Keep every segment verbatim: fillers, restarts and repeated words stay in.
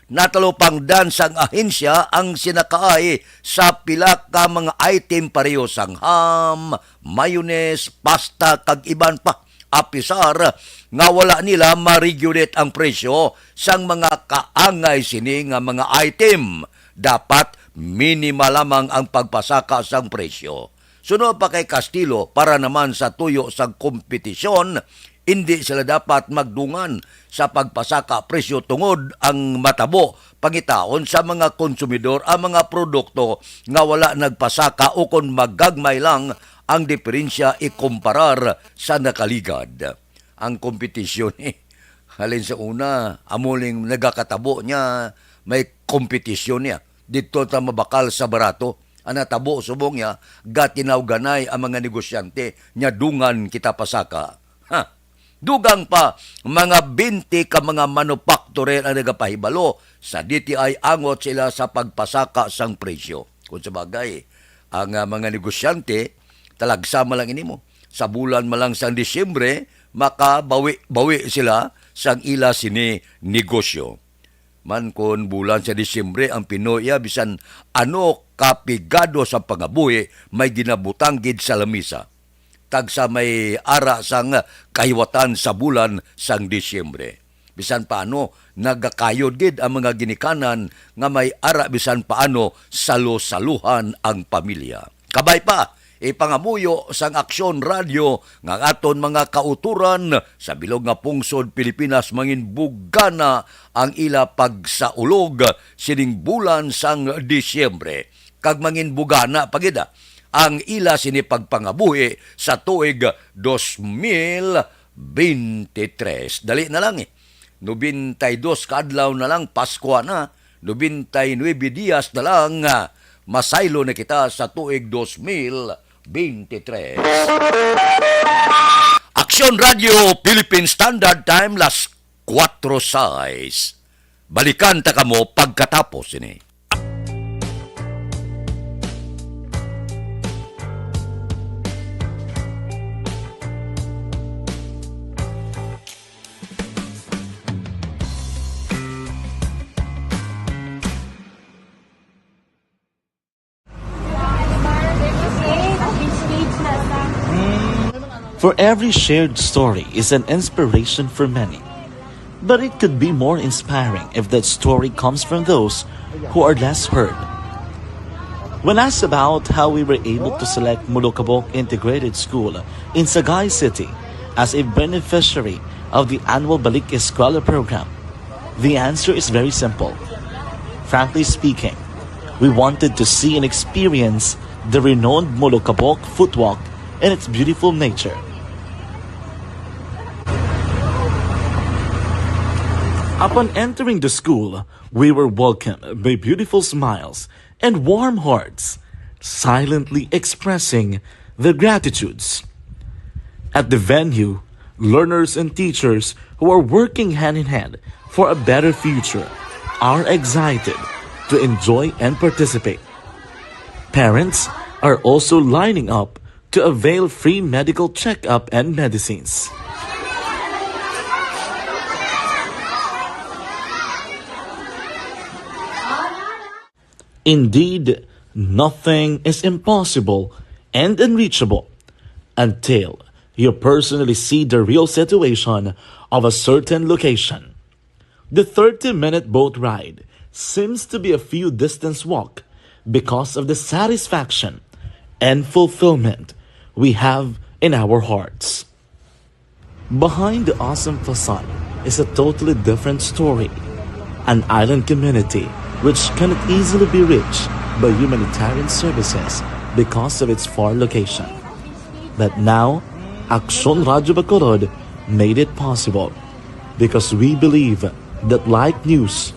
Natalupangdan sang ahensya ang sinakaay sa pila ka mga item pareho sang ham, mayonnaise, pasta, kag iban pa. Apisar nga wala nila ma-regulate ang presyo sang mga kaangay sini nga mga item, dapat minimal lamang ang pagpasaka sang presyo. Suno pa kay Castillo, para naman sa tuyo sang kompetisyon, indi sila dapat magdungan sa pagpasaka presyo tungod ang matabo pangitaon sa mga konsumidor ang mga produkto nga wala nagpasaka ukon magagmay lang ang diferensya ikumparar sa nakaligad. Ang kompetisyon, eh, halin sa una, amo ning nagakatabo niya, may kompetisyon niya. Didto ta mabakal sa barato. Ang natabo, subong niya, gatinawganay ang mga negosyante, nya dungan kita pasaka. Ha! Dugang pa, mga twenty ka mga manufacturer ang nagapahibalo sa D T I angot sila sa pagpasaka sang presyo. Kung sa bagay, ang, ah, mga negosyante, talagsa man lang ini mo. Sa bulan man lang sang Disyembre, makabawi-bawi sila sang ila sini negosyo. Man kon bulan sa Disyembre ang Pinoy, iya, bisan ano kapigado sa pangabuhi, may ginabutang gid sa lamisa. Tagsa may ara sang kahiwatan sa bulan sang Disyembre. Bisan paano, nagakayod gid ang mga ginikanan nga may ara bisan paano salo-saluhan ang pamilya. Kabay pa, ipangamuyo sang Aksyon Radyo nga ang aton mga kautoran sa bilog nga pungsod Pilipinas mangin bugana ang ila pagsaulog sining bulan sang Disyembre, kag mangin bugana pa gid, ah, ang ila sini pagpangabuhi sa tuig dos mil bente tres. Dali na lang, eh. Nobenta y dos ka adlaw na lang, Paskwa na. Nobenta y nuebe dias na lang, ah, masaylo na kita sa tuig dos mil bente tres. Aksyon Radyo Philippine Standard Time, las kuwatro sais. Balikan ta kamo pagkatapos sini. For every shared story is an inspiration for many. But it could be more inspiring if that story comes from those who are less heard. When asked about how we were able to select Molokabok Integrated School in Sagay City as a beneficiary of the annual Balik Eskwela program, the answer is very simple. Frankly speaking, we wanted to see and experience the renowned Molokabok Footwalk and its beautiful nature. Upon entering the school, we were welcomed by beautiful smiles and warm hearts, silently expressing their gratitudes. At the venue, learners and teachers who are working hand in hand for a better future are excited to enjoy and participate. Parents are also lining up to avail free medical checkup and medicines. Indeed, nothing is impossible and unreachable until you personally see the real situation of a certain location. The thirty-minute boat ride seems to be a few distance walk because of the satisfaction and fulfillment we have in our hearts. Behind the awesome facade is a totally different story. An island community which cannot easily be reached by humanitarian services because of its far location. But now, Aksyon Radyo Bacolod made it possible because we believe that like news,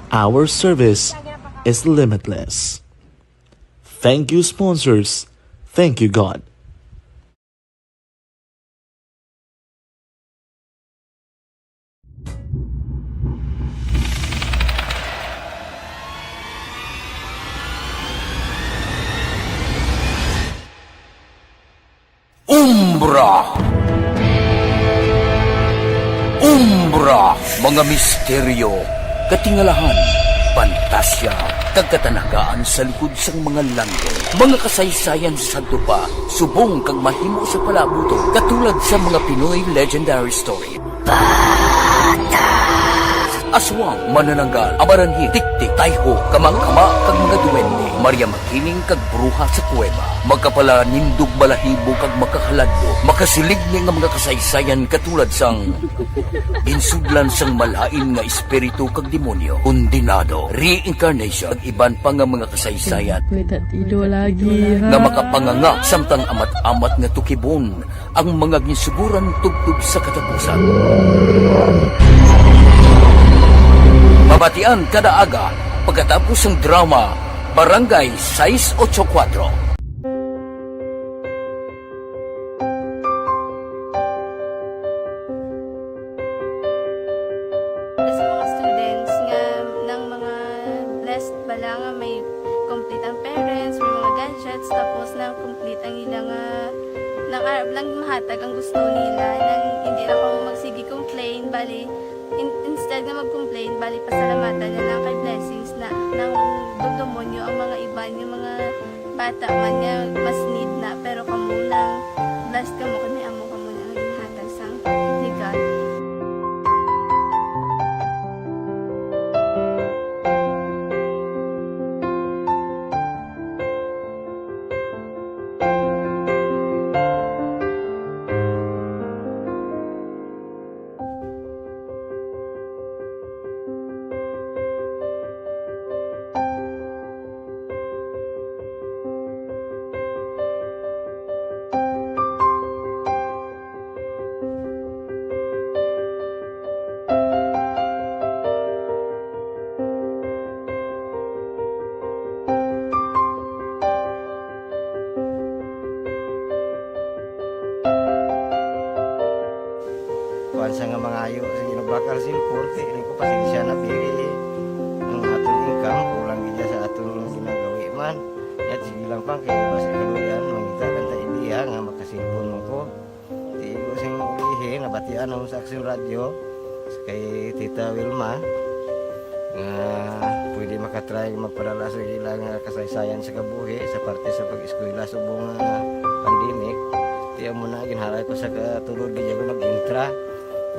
our service is limitless. Thank you, sponsors. Thank you, God. Umbra. Umbra, mga misteryo, katingalahan, Pantasya kag katanagaan sa likod sang mga landong. Mga kasaysayan sa sadto pa, subong kag mahimo sa palabuton, katulad sa mga Pinoy legendary story. Aswang, manananggal, amaranhit, tiktik, tayho, kama-kama, kag mga duwende. Maria Makiling kag bruha sa kuweba. Magkapalanindog, balahibo, kag makahaladlok. Makasiling ni nga mga kasaysayan katulad sang ginsudlan sang malain nga espiritu kag demonyo. Kondenado, reincarnation, kag iban pa nga mga kasaysayan May tatido lagi, ha? nga makapanganga samtang amat-amat nga tukibon ang mga ginsuguran tubtob sa katapusan. Mabatian kada aga pagkatapos sang drama Barangay sais ocho kuwatro. Sa mga students nga nang mga blessed bala nga may complete ang parents, may mga gadgets, tapos nang complete ang ila nga nang arab lang mahatag ang gusto nila, nang hindi na kamo magsige complain, bali in, instead nga mag-complain, bali pasalamatan na lang kay blessings na nang dugdumon nyo ang mga iban, yung mga bata man nga mas need na, pero kamo nang blessed kamo kay may amo kamo na nga ginhatag sang ni God. Kuwan sa nga mangayo sa ginabakal sa import, eh, ini ko pasensya na, pili, eh. Ang aton income, kulang gid sa aton ginagawi man. At sige lang pa, kaya basi kaluyan, mangita lang ta idea nga makasilpon mo ko. Di ko sing ulihi, nabatian ako sa Aksyon Radyo, sa kay Tita Wilma, nga pwede makatry magpadala sa ila nga kasaysayan sa kabuhi sa parte sa pag-eskwela subong nga pandemic. Di amo na, ginhalay ko sa katulod, di ako nag-intra.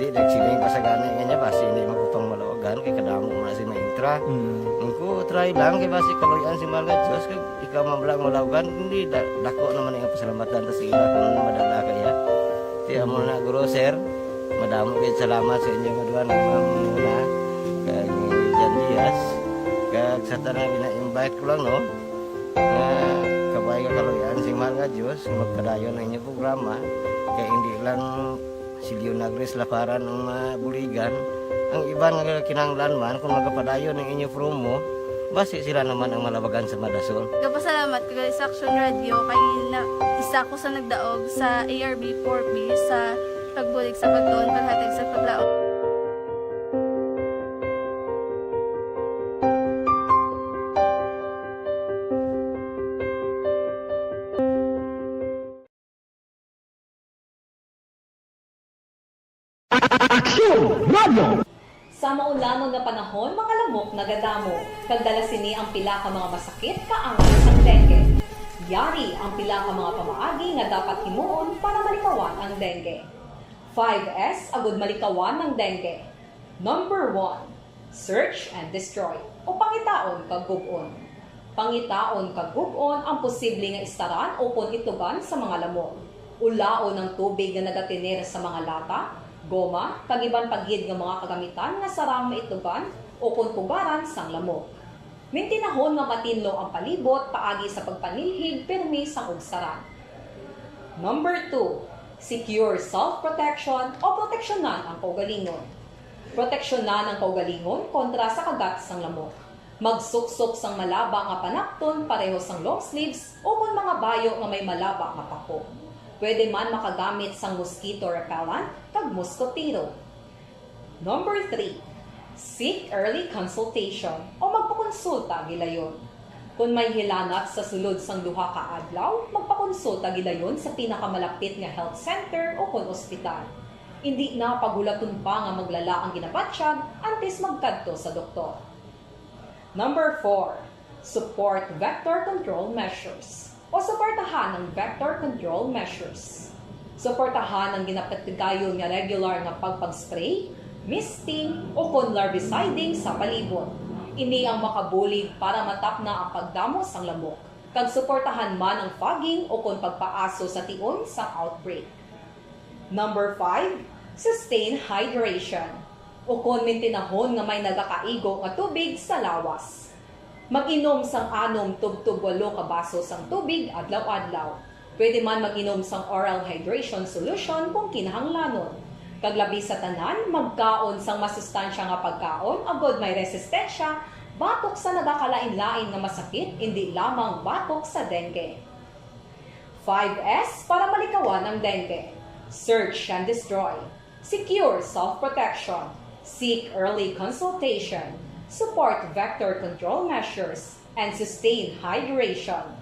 Di, nagsiling pa sa gani nga niya, basi hindi man ko pang malawagan, kay kadamo mo na si ma-intra. Mm. Ang ko, try lang, kay basi kaluyan si Mahal nga Diyos, kay ikaw man lang malawagan, hindi, da-, dako naman ang pasalamatan ta sa ila kung ano madala kaya. Di, amo na, guro, sir, madamo kayo salamat sa inyo nga duha, ni Ma'am Muna, kag ni Jan Diaz, kag sa tanan gina-invite ko lang, no, nga kabay nga kaluyan si Mahal nga Diyos, nga magpadayon ang inyong programa, kay hindi lang si Leonagris Laparan ang mabuligan. Ang iban nga kinahanglan man, kung magapadayon ang inyo promo, basi sila naman ang malabagan sa madasol. Gapasalamat ko sa Action Radio kay na, isa ko sa nagdaog sa A R B four B sa pagbulig sa pagtuon, paghatag sa paglaom. Aksyon Radio! Sa maulanon nga panahon, mga lamok nagadamo, kag dala sini ang pila ka mga masakit nga angas sang dengue. Yari ang pila ka mga pamaagi nga dapat himuon para malikawan ang dengue. Five S agud malikawan ang dengue. Number one, search and destroy, o pangitaon kag gub-on. Pangitaon kag gub-on ang posible nga istaran ukon itlugan sa mga lamok. Ulaon ang tubig nga nagatener sa mga lata, goma, kag iban pa gid nga mga kagamitan nga sarang maitlugan ukon pugaran sang lamok. Mintinahon nga matinlo ang palibot paagi sa pagpanilhig pirmi sang ugsaran. Number two, secure self-protection o proteksyonan ang kaugalingon. Proteksyonan ang kaugalingon kontra sa kagat sang lamok. Magsuksok sang malaba nga panapton pareho sang long sleeves ukon mga bayo nga may malaba nga pako. Pwede man makagamit sang mosquito repellent kag moskotero. Number three, seek early consultation o magpakonsulta gilayon. Kon may hilanat sa sulod sang duha ka adlaw, magpakonsulta gilayon sa pinakamalapit nga health center ukon ospital. Indi na paghulaton pa nga maglala ang ginabatyag antes magkadto sa doktor. Number four, support vector control measures o suportahan ang vector control measures. Suportahan ang ginapatigayon nga regular nga pagpag-spray, misting, o kon larviciding sa palibot. Ini ang makabulig para matapna ang pagdamo sang lamok, kag suportahan man ang fogging o kon pagpaaso sa tion sang outbreak. Number five, sustain hydration. Ukon mintinahon nga may nagakaigo nga tubig sa lawas. Mag-inom sang anom tubtob walo ka baso sang tubig adlaw-adlaw. Pwede man mag-inom sang oral hydration solution kung kinahanglanon. Kag labi sa tanan, magkaon sang masustansya nga pagkaon agod may resistensya batok sa nagakalain-lain nga masakit, indi lamang batok sa dengue. Five S para malikawan ang dengue. Search and destroy. Secure self-protection. Seek early consultation. Support vector control measures and sustain hydration.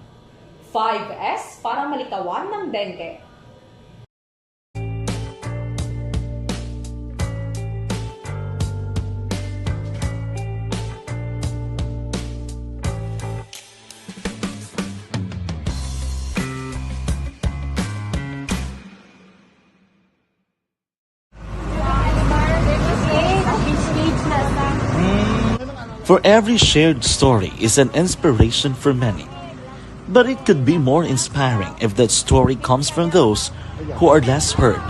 Five S para malikawan ang dengue. For every shared story is an inspiration for many. But it could be more inspiring if that story comes from those who are less heard.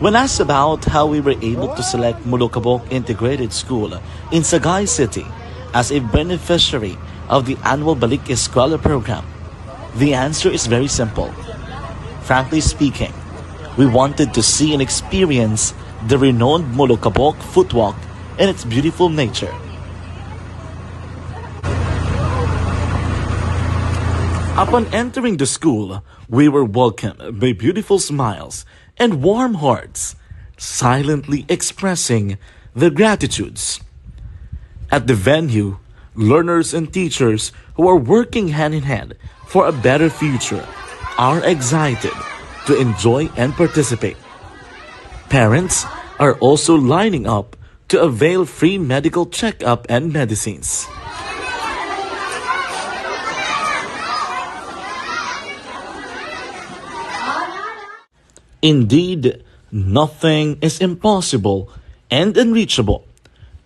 When asked about how we were able to select Molokabok Integrated School in Sagay City as a beneficiary of the annual Balik Eskwela program, the answer is very simple. Frankly speaking, we wanted to see and experience the renowned Molokabok footwalk and its beautiful nature. Upon entering the school, we were welcomed by beautiful smiles and warm hearts, silently expressing their gratitudes. At the venue, learners and teachers who are working hand in hand for a better future are excited to enjoy and participate. Parents are also lining up to avail free medical checkup and medicines. Indeed, nothing is impossible and unreachable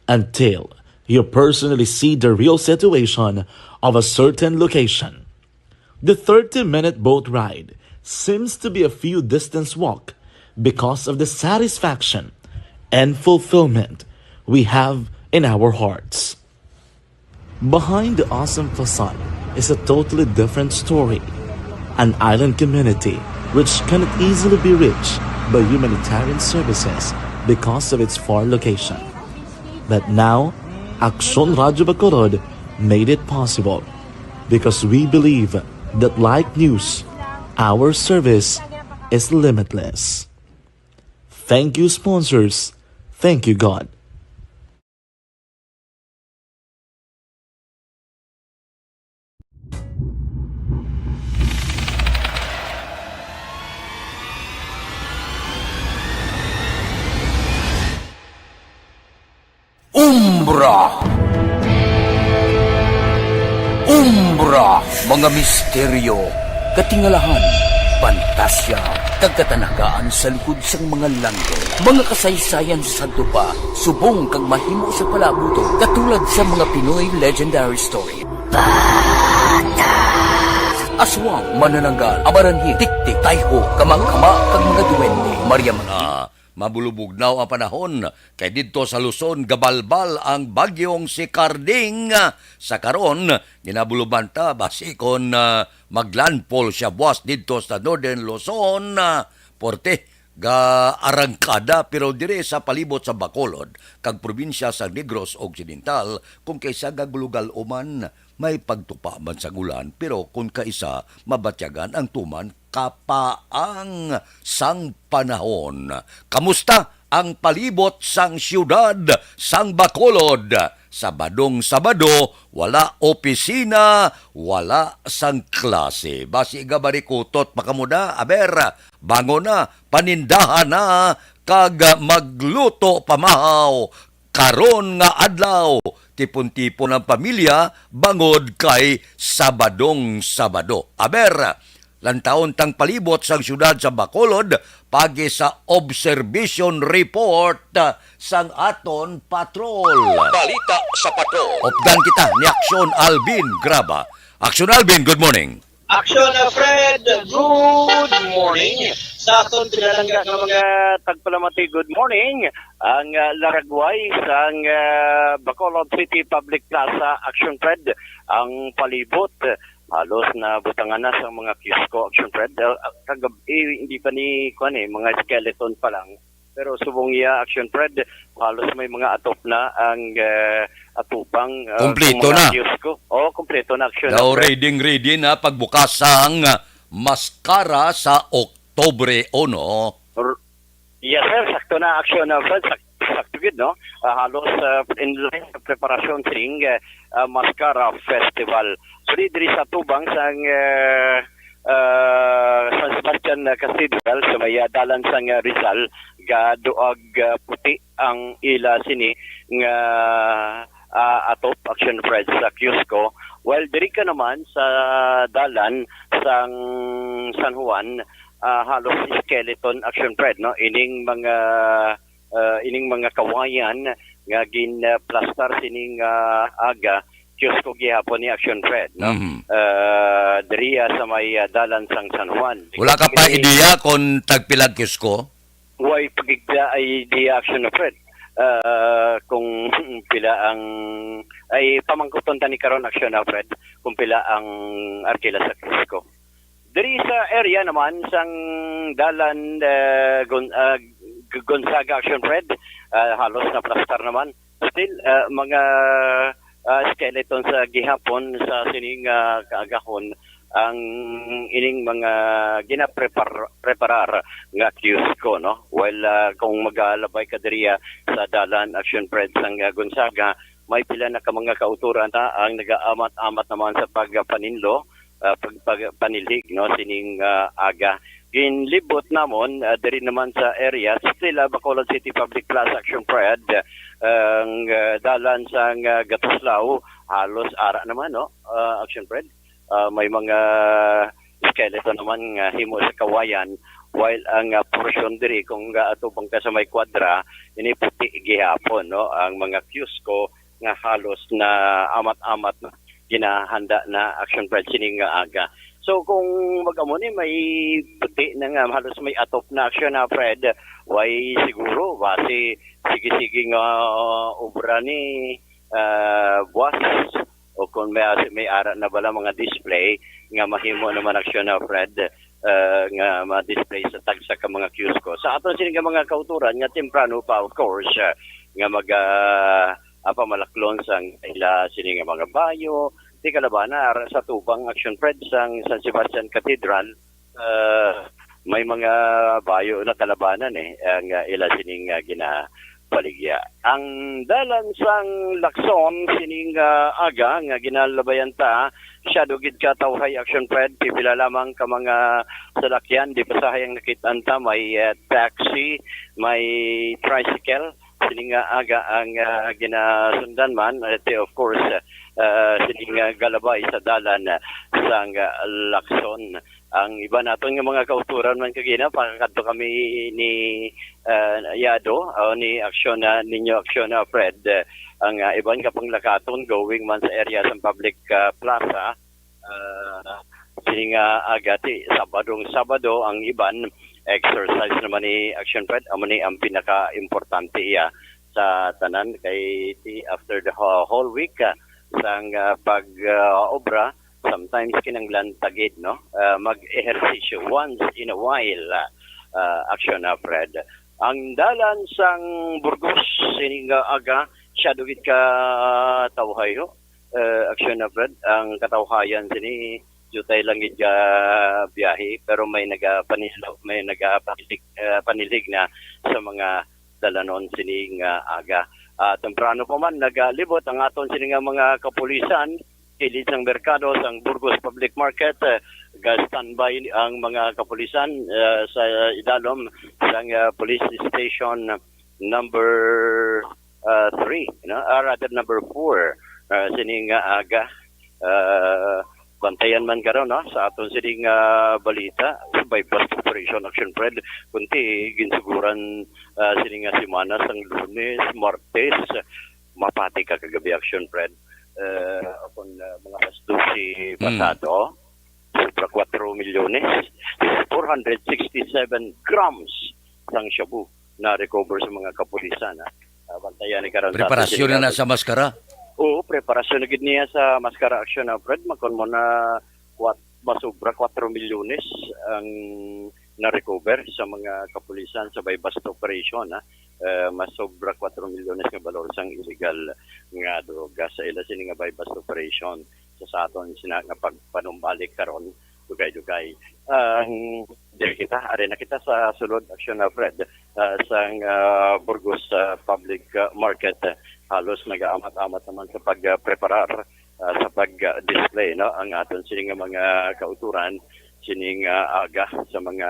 until you personally see the real situation of a certain location. The thirty-minute boat ride seems to be a few distance walk because of the satisfaction and fulfillment we have in our hearts. Behind the awesome facade is a totally different story. An island community which cannot easily be reached by humanitarian services because of its far location. But now, Aksyon Radyo Bacolod made it possible because we believe that like news, our service is limitless. Thank you, sponsors. Thank you, God. Umbra. Umbra, mga misteryo, katingalahan, pantasya, kag katanagaan sa likod sang mga langit. Mga kasaysayan sa sadto pa, subong kag mahimo sa palaabuton, katulad sa mga Pinoy legendary story. Aswang, manananggal, amaranhit, tiktik, tayho, kamangkama, kag mga duwende. Maria mga mabulubugnaw ang panahon, kay didto sa Luzon gabalbal ang bagyong si Carding. Sa karon, ginabuluban ta basi kon, ah, maglandfall siya buwas didto sa Northern Luzon. Ah, porte ga arangkada, pero diri sa palibot sa Bacolod kag probinsya sa Negros Occidental, kung kaisa gaglugal-o man, may pagtupa man sang ulan, pero kon kaisa mabatyagan ang tuman kapaang sang panahon. Kamusta ang palibot sang siyudad sang Bacolod? Sabadong Sabado, wala opisina, wala sang klase. Basi gabarikutot pa kamo na, aber, bangon na, panindahan na, kag magluto pamahaw karon nga adlaw. Tipon-tipon ang pamilya bangod kay Sabadong Sabado. Aber, lantawon tang palibot sang siyudad sa Bacolod pagi sa observation report sang aton patrol. Balita sa Patrol. Updan kita ni Aksyon Alvin Graba. Aksyon Alvin, good morning. Action, uh, Fred, good morning. Sa aton pinalangga nga mga tagpalamati, good morning. Ang, uh, laragway sang, uh, Bacolod City Public Plaza, Action Fred, ang palibot, uh, halos nabutangan na sang mga kiosko, Action Fred. Uh, kagab-i, hindi pa ni, kuwan eh, mga skeleton pa lang. Pero subong iya, Action Fred, halos may mga atop na ang, uh, atubang, uh, Kompleto mga na. Kiosko. Oh, kompleto na, Action Daw Fred. Ready, ready na pagbukas sang, uh, Mascara sa Oktubre uno. R-, yes, sir. Sakto na, Action, uh, Fred. Sak-, sakto gid, no? Ah, halos, uh, in line sa preparasyon sing, uh, uh, Mascara Festival. So, di diri sa tubang sang, uh, uh, San Sebastian, uh, Cathedral sa may, uh, dalan sang, uh, Rizal, gaduag, uh, puti ang ila sini nga, ah, atop, Action Fred, sa kiosko. While diri ka naman sa dalan sang San Juan, ah, halos skeleton, Action Fred, no? Ining mga, ah, ining mga kawayan nga gin, ah, plastar sining, ah, aga, kiosko gihapon ni, Action Fred, no? Mhm. Ah, diriya sa may, ah, dalan sang San Juan. Wala ka pa Kini ideya kung tagpilag kiosko? Way pagigda ay di, Action Fred. Ah, kung pila ang, ay pamangkuton tani karon, Action Fred, kung pila ang arkila sa kiosko. Diri sa area naman sang dalan, ah, Gon-, ah, G-, Gonzaga, Action Fred, ah, halos na plastar naman. Still, ah, mga, ah, skeleton sa gihapon sa sining, ah, kaagahon ang ining mga ginaprepar-, preparar nga kiosko, no? Well, ah, kung magalabay ka diriya sa dalan, Action Fred, sang, ah, Gonzaga, may pila na ka mga kautoran na ang nagaamat-amat naman sa pagpaninlo, ah, pag-, pag-, panilhig, no, sining, ah, aga. Ginlibot namon, ah, diri naman sa area, still, ah, Bacolod City Public Plaza, Action Fred, ang, ah, dalan sang, ah, Gatuslao, halos ara naman, no, ah, Action Fred. Ah, may mga skeleton naman nga himo sa kawayan, while ang, ah, porsyon diri kung gaatubang ka sa may kwadra, ini puti gihapon, no, ang mga kiosko nga halos na amat-amat na ginahanda na, Action Fred, sining nga aga. So kung mag-amo ni may puti na nga halos may atop na, Action Fred, way siguro basi sige-sige nga, uh, obra ni, uh, buwas o kung may, may ara na bala mga display nga mahimo naman, Action Fred, uh, nga ma-display sa tagsa ka mga kiosko. Sa aton sini nga mga kautoran nga temprano pa, of course, uh, nga mag, uh, ah, pamalaklon sang ila sini nga mga bayo. Di kalabana, ara sa tubang, Action Fred, sang San Sebastian Cathedral, ah, may mga bayo na kalabanan, eh, ang, ah, ila sining, ah, ginabaligya. Ang dalan sang Lacson sining, ah, aga nga ginalabayan ta, masyado gid ka tawhay, Action Fred, pipila lamang ka mga salakyan, di pasahay ang nakit-an ta, may, ah, taxi, may tricycle, sini nga aga ang, ah, ginasundan man, ito, of course, ah, sini nga galabay sa dalan, ah, sang, ah, Lacson. Ang iba naton nga mga kautoran man kagina, pakakadto kami ni, ah, Yado, o ni Aksyon na, ninyo Aksyon na, Fred, ah, ang, ah, iban nga panglakaton going man sa area sang public, ah, plaza, ah, sini nga aga ti Sabadong Sabado, ang iban exercise naman ni Action Fred, amo ni ang pinaka-importante iya sa tanan kay ti after the whole, whole week, ah, sang, ah, pag, ah, obra, sometimes kinanglan tagid, no? Ah, mag-ehersisyo once in a while, ah, ah, Action na, Fred. Ang dalan sang Burgos sini nga aga, masyado gid ka tawhay, ho. Eh, Action na, Fred, ang katawhayan sini, jutay lang gid ka biyahe, pero may nagapanilo-, may nagapanilig, eh, panilig na sa mga dalanon sini nga aga. Ah, temprano pa man nagalibot ang aton sini nga mga kapulisan, kilid sang merkado sang Burgos Public Market, eh, ga-standby ang mga kapulisan, eh, sa idalom sang, eh, Police Station number ah, three, no? Ah, rather, number four, ah, sini nga aga. Ah, bantayan man karon, no, sa aton sining, ah, balita, buy-bust operation, Action Fred, kunti ginsuguran, ah, sini nga semana sang Lunes, Martes, mapati ka kagabi, Action Fred. Ah, akon, ah, mga alas dose Mm. pasado, sobra kuwatro milyones, four hundred sixty-seven grams sang shabu na recover sa mga kapulisan, ha. Ah, bantayan ni karon sa Preparasyon aton na na sila. Sa maskara? Oo, preparasyon na gid niya sa maskara, Action, ah, Fred. Makon mo na kwat-, masobra kuwatro milyones ang na-recover sa mga kapulisan sa buy-bust operation, ha. Eh, masobra kuwatro milyones nga balor sang illegal nga droga sa ila sini nga buy-bust operation. Sa, sa aton sina nga pagpanumbalik karon, dugay-dugay. Ang, diri kita, ari na kita sa sulod, Action, ah, Fred, ah, sang, ah, Burgos, ah, Public, ah, Market. Ah, halos nagaamat-amat naman sa pagpreparar, ah, sa pag-display, no, ang aton sini nga mga kauturan sining, ah, aga sa mga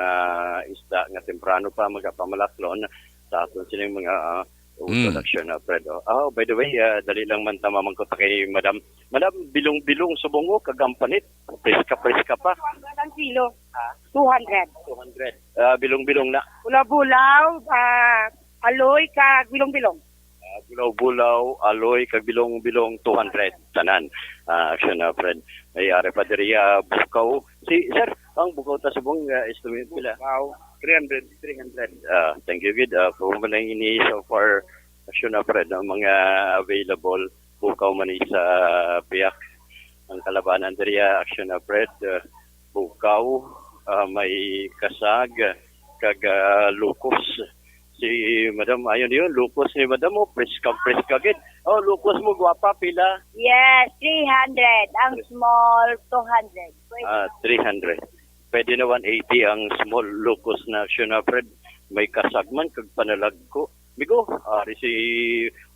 isda nga temprano pa magapamalaklon sa aton sining mga, ah, Mm. Action, ah, Fred, oh. Ah, by the way, ah, dali lang man ta mamangkot kay Madam. Madam, bilong-bilong subong, oh, kag ang panit. Preska-preska pa. Two hundred ang kilo. Ha? Two hundred. Two hundred. Ah, bilong-bilong na. Bulaw-bulaw, ah, aloy, kag bilong-bilong. Ah, bulaw-bulaw, aloy, kag bilong-bilong, two hundred. Tanan. Ah, Action, ah, Fred. May ari pa diri, ah, bukaw. Si, sir, ang bukaw ta subong, ah, estimate pila? Bukaw, three hundred. Three hundred. Ah, thank you, gid. Ah, kung man lang ini so far, Action, ah, Fred, ang mga available, bukaw man ni sa biyak. Ang kalabanan diri, ah, Action, ah, Fred, ah, bukaw, ah, may kasag, kag, ah, lukos. Si Madam, ayon yun, lukos ni Madam, oh, preska, preska gid. Oh, lukos mo, gwapa, pila? Yes, three hundred. Ang small, two hundred. Pwede. Ah, three hundred. Pwede na one eighty ang small lukos na, Action, ah, Fred. May kasag man, kag panalagko. Migo, ari si,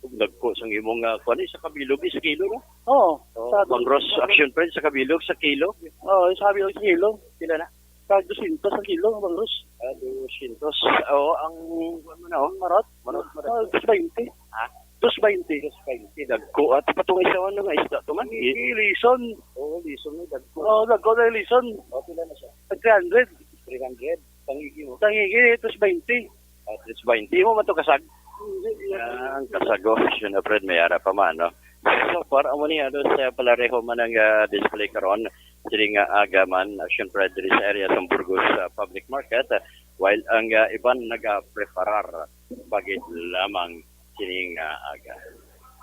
ug nagko sang imong, ah, kuwan, eh, sa kabilog, eh, sa kilo, no? Oo, Oh, sa Bangros, Action Fred, sa kabilog, sa kilo. Oo, sa kabilog, sa kilo. Pila na? Sa dosyentos ang kilo, Bangros. Ah, dosyentos. Oo, ang, ano na, oh? Marot? Marot, marot. Ah, dos baynte. Ha? Dos baynte. Dos baynte. Dagko. At patungay sa ano nga isda to man? I-, i-, lison. Oo, lison, eh, dagko. Oo, dagko na yung lison. Oh, pila na siya? Tag three hundred. Three hundred. Tangigi mo? Tangigi, dos baynte. Ah, dos baynte. Imo man to kasag? Hindi, hindi. Ah, ang kasag, oh, Action, ah, Fred, may ara pa man, no? So far, amo ni, ano, sa palareho man ang, ah, display karon, sini nga aga man, Action Fred, diri sa area sa Burgos, ah, Public Market, ah, while ang, ah, iban nagapreparar pa gid lamang sini nga aga.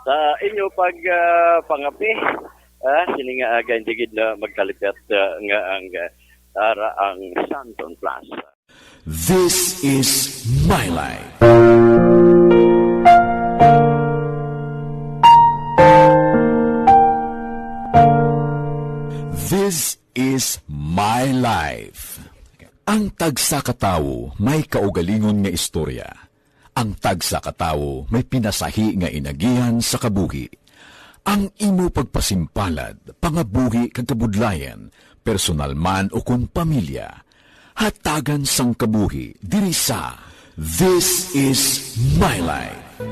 Sa inyo pag, ah, pangapi, ah, sini nga aga, hindi gid na magkalipat, ah, nga ang, ah, ara ang Santon Plaza. This is my life. This is my life. Ang tagsa ka tawo may kaugalingon nga istorya. Ang tagsa ka tawo may pinasahi nga inagihan sa kabuhi. Ang imo pagpasimpalad, pangabuhi kag kabudlayan, personal man o kon pamilya, hatagan sang kabuhi diri sa This Is My Life.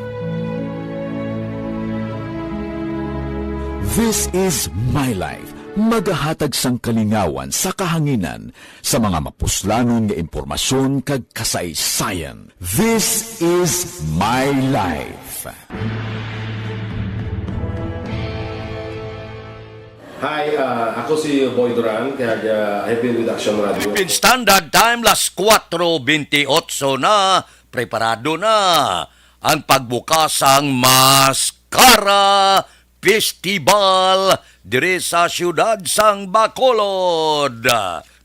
This Is My Life, magahatag sang kalingawan sa kahanginan sa mga mapuslanon nga impormasyon kag kasaysayan. This Is My Life. Hi, ah, ako si Boy Duran, kag, ah, I've been with Action Radio. Philippine Standard Time, las kuwatro bintiocho na. Preparado na ang pagbukas sang Maskara Festival diri sa siyudad sang Bacolod.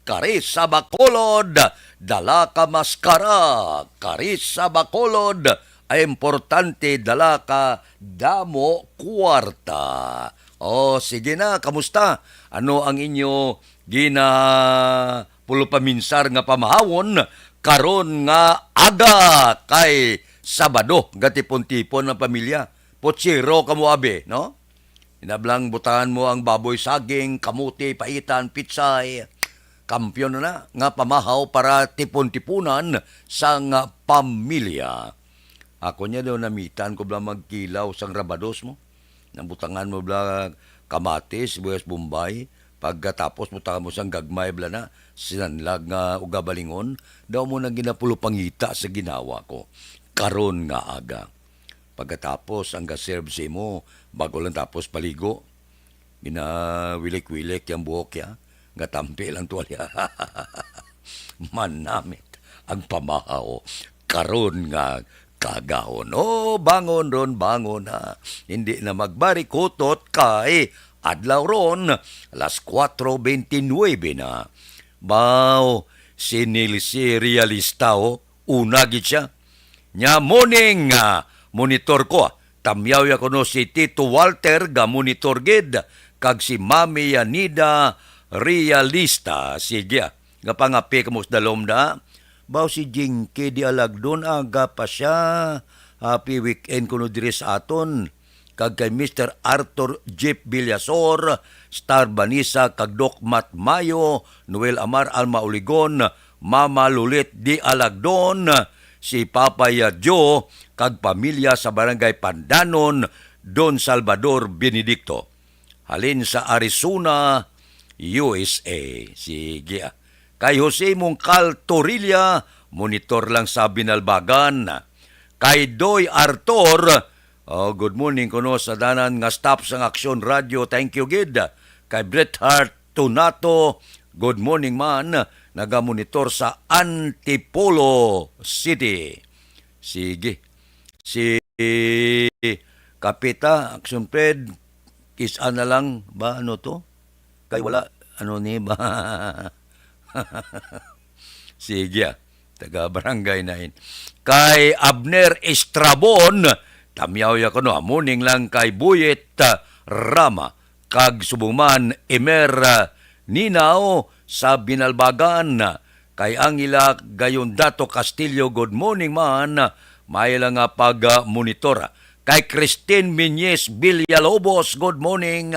Kari sa Bacolod, dala ka maskara. Kari sa Bacolod, ay importante, dala ka damo kwarta. O, sige na, kamusta? Ano ang inyo ginapulupaminsar nga pamahawon karon nga aga kay Sabado, gatipon-tipon ang pamilya? Putsero kamo, abi, no? Inablang butangan mo ang baboy, saging, kamote, paitan, pitsay. Kampiyon na nga pamahaw para tipon-tipunan sang pamilya. Ako niya daw namitan ko bala magkilaw sang rabados mo. Nabutangan mo bala kamatis, sibuyas Bombay. Pagkatapos, butangan mo sang gagmay bala na, sinanlag nga ugabalingon, daw mo nang ginapulupangita sa ginawa ko. Karon nga aga. Pagkatapos, ang ga-serve sa imo, bago lang tapos paligo. Ginawilik-wilik yang buhok ya, nga tampi lang tuwalya. Manamit ang pamahaw karon nga kagahon. O, bangon ron, bangon na. Hindi na magbarikutot kay adlaw ron, alas kuwatro bente nuwebe na. Baw, si Nilsi Realista, o, una gid siya. Nya morning, ah, monitor ko, ah. Tamyaw ya kuno si Tito Walter ga monitor gid, kag si Mami Yanida Realista. Sige, ah. Nga pangapi kamo sa dalom na. Baw si Jinky di alagdon, aga pa siya. Happy weekend kuno diri sa aton. Kag kay Mister Arthur Jeep Villasor, Star Vanessa, kag Doc Matt Mayo, Noel Amar, Alma Uligon, Mama Lulit di alagdon, si Papa Yadyo, kag pamilya sa Barangay Pandanon, Don Salvador Benedicto. Halin sa Arizona, U S A. Sige, ah. Kay Jose Mongcal Torilla, monitor lang sa Binalbagan. Kay Doy Arthur, oh, good morning kuno sa tanan nga staff sang Aksyon Radio. Thank you gid. Kay Bret Hart Tunato, good morning man. Nagamonitor sa Antipolo City. Sige. Si Kapita, Action Fred, kis-a na lang ba, ano to? Kay wala, ano ni ba? Sige, ah. Taga Barangay Nine. Kay Abner Estrabon, tamyaw ya kuno, ah, morning lang kay Buyet, ah, Rama. Kag subong man, Emer, ah, Ninaw sa Binalbagan. Kay Angela Gayondato Castillo, good morning man. May lang nga pag-monitor. Kay Christine Miñez Villalobos, good morning.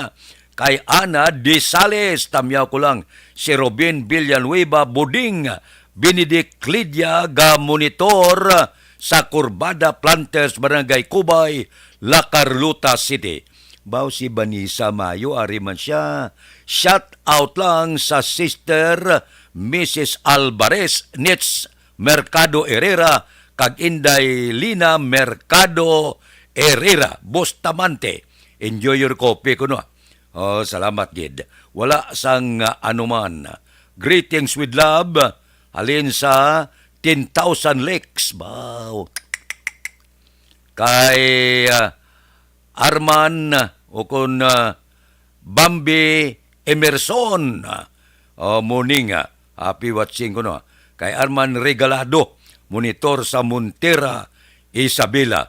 Kay Ana Disales, tamyaw ko lang. Si Robin Villanueva Buding, Benedict Lidia ga monitor sa Curbada Planters, Barangay Cubay, La Carlota City. Baw si Vanessa Mayo, ari man siya. Shout out lang sa Sister Missus Alvarez, Nits Mercado Herrera, kag Inday Lina Mercado Herrera, Bustamante. Enjoy your coffee kuno. Oh, salamat gid. Wala sang, ah, anuman. Greetings with love, halin sa ten thousand likes. Baw. Kay, ah, Arman, o kon, ah, Bambi Emerson. Ah, oh, morning, ah. Happy watching kuno. Kay Arman Regalado, monitor sa Montera, Isabela.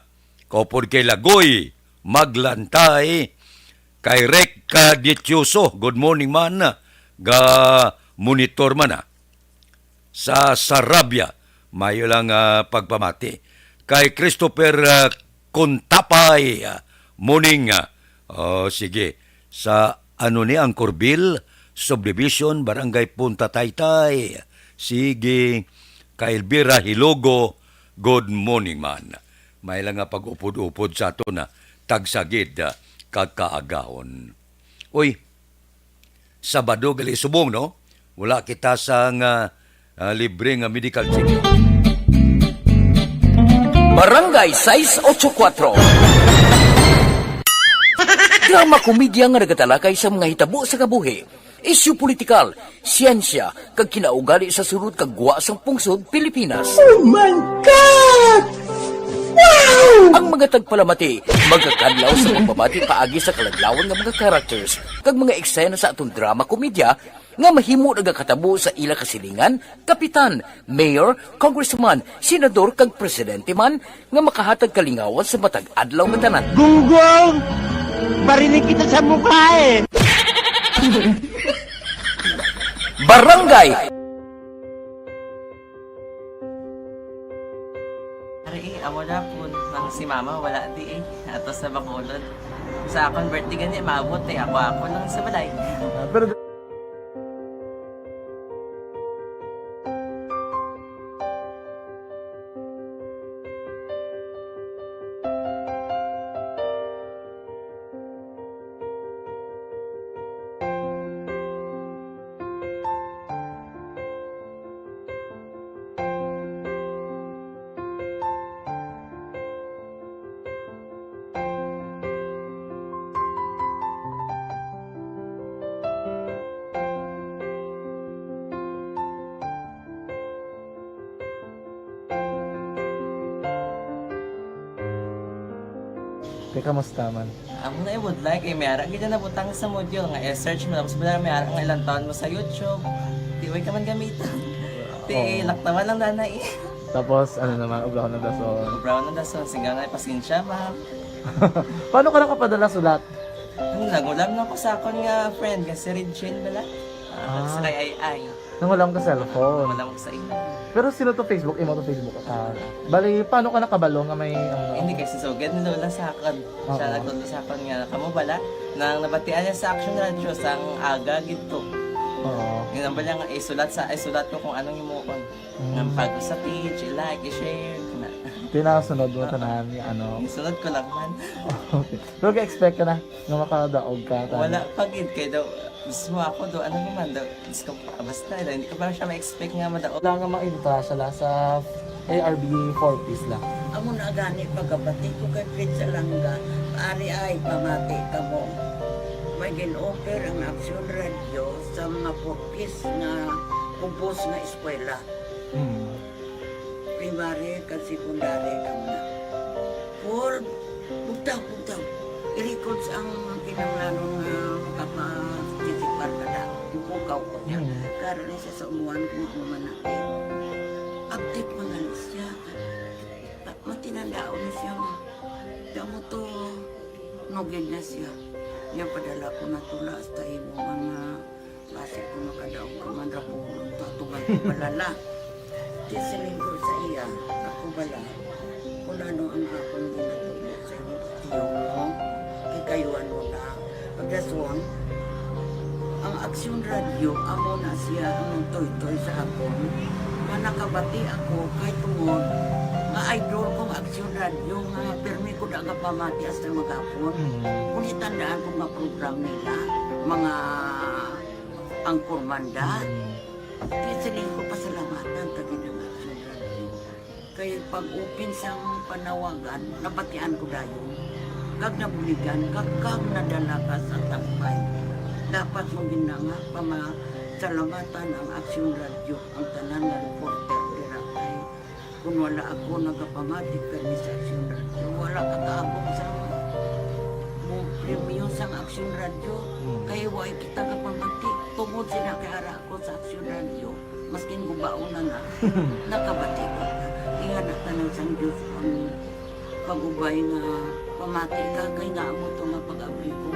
Kaupod kay Lagoy, Maglantay. Kay Rick, ah, Ditioso, good morning man. Ga monitor man, ah. Sa Sarabia, mayo lang, ah, pagpamati. Kay Christopher, ah, Contapay, ah, morning, ah. Oh, sige. Sa ano ni Angkorville Subdivision, Barangay Punta Taytay. Sige. Kay Elvira Hilogo, good morning man. May lang nga pag-upod-upod sa aton, ah, tagsagid, ah, kag kaagahon. Uy, Sabado gali subong, no? Wala kita sang, ah, ah, libre nga medical check-up. Barangay sais ocho kuwatro. Drama komedya nga nagatalakay sa mga hitabo sa kabuhi, isyu politikal, siyensya, kag kinaugali sa sulod kag gwa sang pungsod Pilipinas. Oh my God! Wow! Ang mga tagpalamati magakadlaw sa pagbabati paagi sa kaladlawan nga mga characters kag mga eksena sa aton drama komedya nga mahimo nagakatabo sa ila kasilingan, kapitan, mayor, congressman, senador, kag presidente man nga makahatag kalingawan sa matag adlaw nga tanan. Gunggong! Barinig kita sa mukha eh! Barangay Ari, eh, amo na po nang si mama wala di eh. Ato sa Bacolod. Sa akong birthday gani, maabot eh. Ako, ako lang sa balay. Ah, pero Kamusta man? Amo na ibudlay kay may ara gid na nabutang sa module nga i-search mo, tapos bala may ara nga ilang taon mo sa YouTube. Di way ka man gamiton. Ti Oo. Laktawan lang dana eh. Tapos, ano naman, ubrahon ng dason. Ubrahon ng dason, sige na, pasensya, ma'am. Paano ka nakapadala sulat? Ano, nangulam na ko sa akon nga friend, nga si Regine bala. Ah, Ah. Sa kay Ai Ai. Nangulam ka cellphone? Nangulam ko sa imo. Pero sino to Facebook? Imo to Facebook? Ah, bali, paano ka nakabalo nga may, ano? Hindi, kay si Sugad ni Lola sa akon. Siya Oo. Nagtudlo sa akon nga, kamo bala, nang nabatian niya sa Action Radio, sang aga gid to. Oo. Yun ang bala nga, isulat sa, isulat ko kung anong himuon. Mm. Nga pag sa page, i-like, i-share, na. Tinasunod mo Oo. Tanan nga ano. Isunod ko lang man. Okay. Pero ga-expect ka na nga makadaog ka, tanan? Wala pa gid, kay daw, mismo ako do, ano naman daw, Diyos ko, ah, basta, hindi ko pa siya ma-expect nga madaog. Wala nga maintra siya la sa A R B four Ps la. Amo na gani pagkabati ko kay Fred Salanga, ari ay pamati kamo. May gin-offer ang Action Radio sa mga four Ps nga ubos nga eskwela. Hmm. Primary kag secondary kamo na. Paul, bugtaw, bugtaw. I-records ang kinahanglanon nga makaparticipar ka na. Ipukaw ko niya. Mm. Karon ni siya sa umuan kung ano man natin. Update man gani siya. Pa-, matinandaon ni siya, ma. Kamo to, nugid na siya. Niya padala ko na tula hasta imo mga Basi kung makadaog ka man ra, pulong to, atuman ko balala. Di siling ko sa iya, ako bala, kung ano ang akong ginatubo sa inyo, tiyo mo, kay kayuan mo na. Pagdason, ang Aksyon Radio, amo na siya ang nagtoytoy sa akon, nga nakabati ako kay tungod nga idol kong Aksyon Radio, nga pirmi ko da nga pamati hasta maghapon. Mm. Kung itandaan ko nga program nila, mga Ang Kurmanda. Mm. Kaya siling ko, pasalamatan ta gid ang Action Radio. Kay pag-open sang panawagan, nabatian ko dayon. Kag nabuligan, kag, kag nadala ka sa tampay. Dapat mo gid na nga pamasalamatan ang Action Radio, ang tanan nga reporter dira kay Kung wala ako nagapamati kay Miss Action Radio, wala ka kaabot sa mo premyo sang Action Radio. Hmm. Kay wala kita kapamati. Tungod sila kay ara ako sa Action Radio, maskin gubaon na na, nakabati ko. Ingana ka nang sang Diyos ang pag-ubay nga pamati ka, kay nga amo to nga pag-abli ko,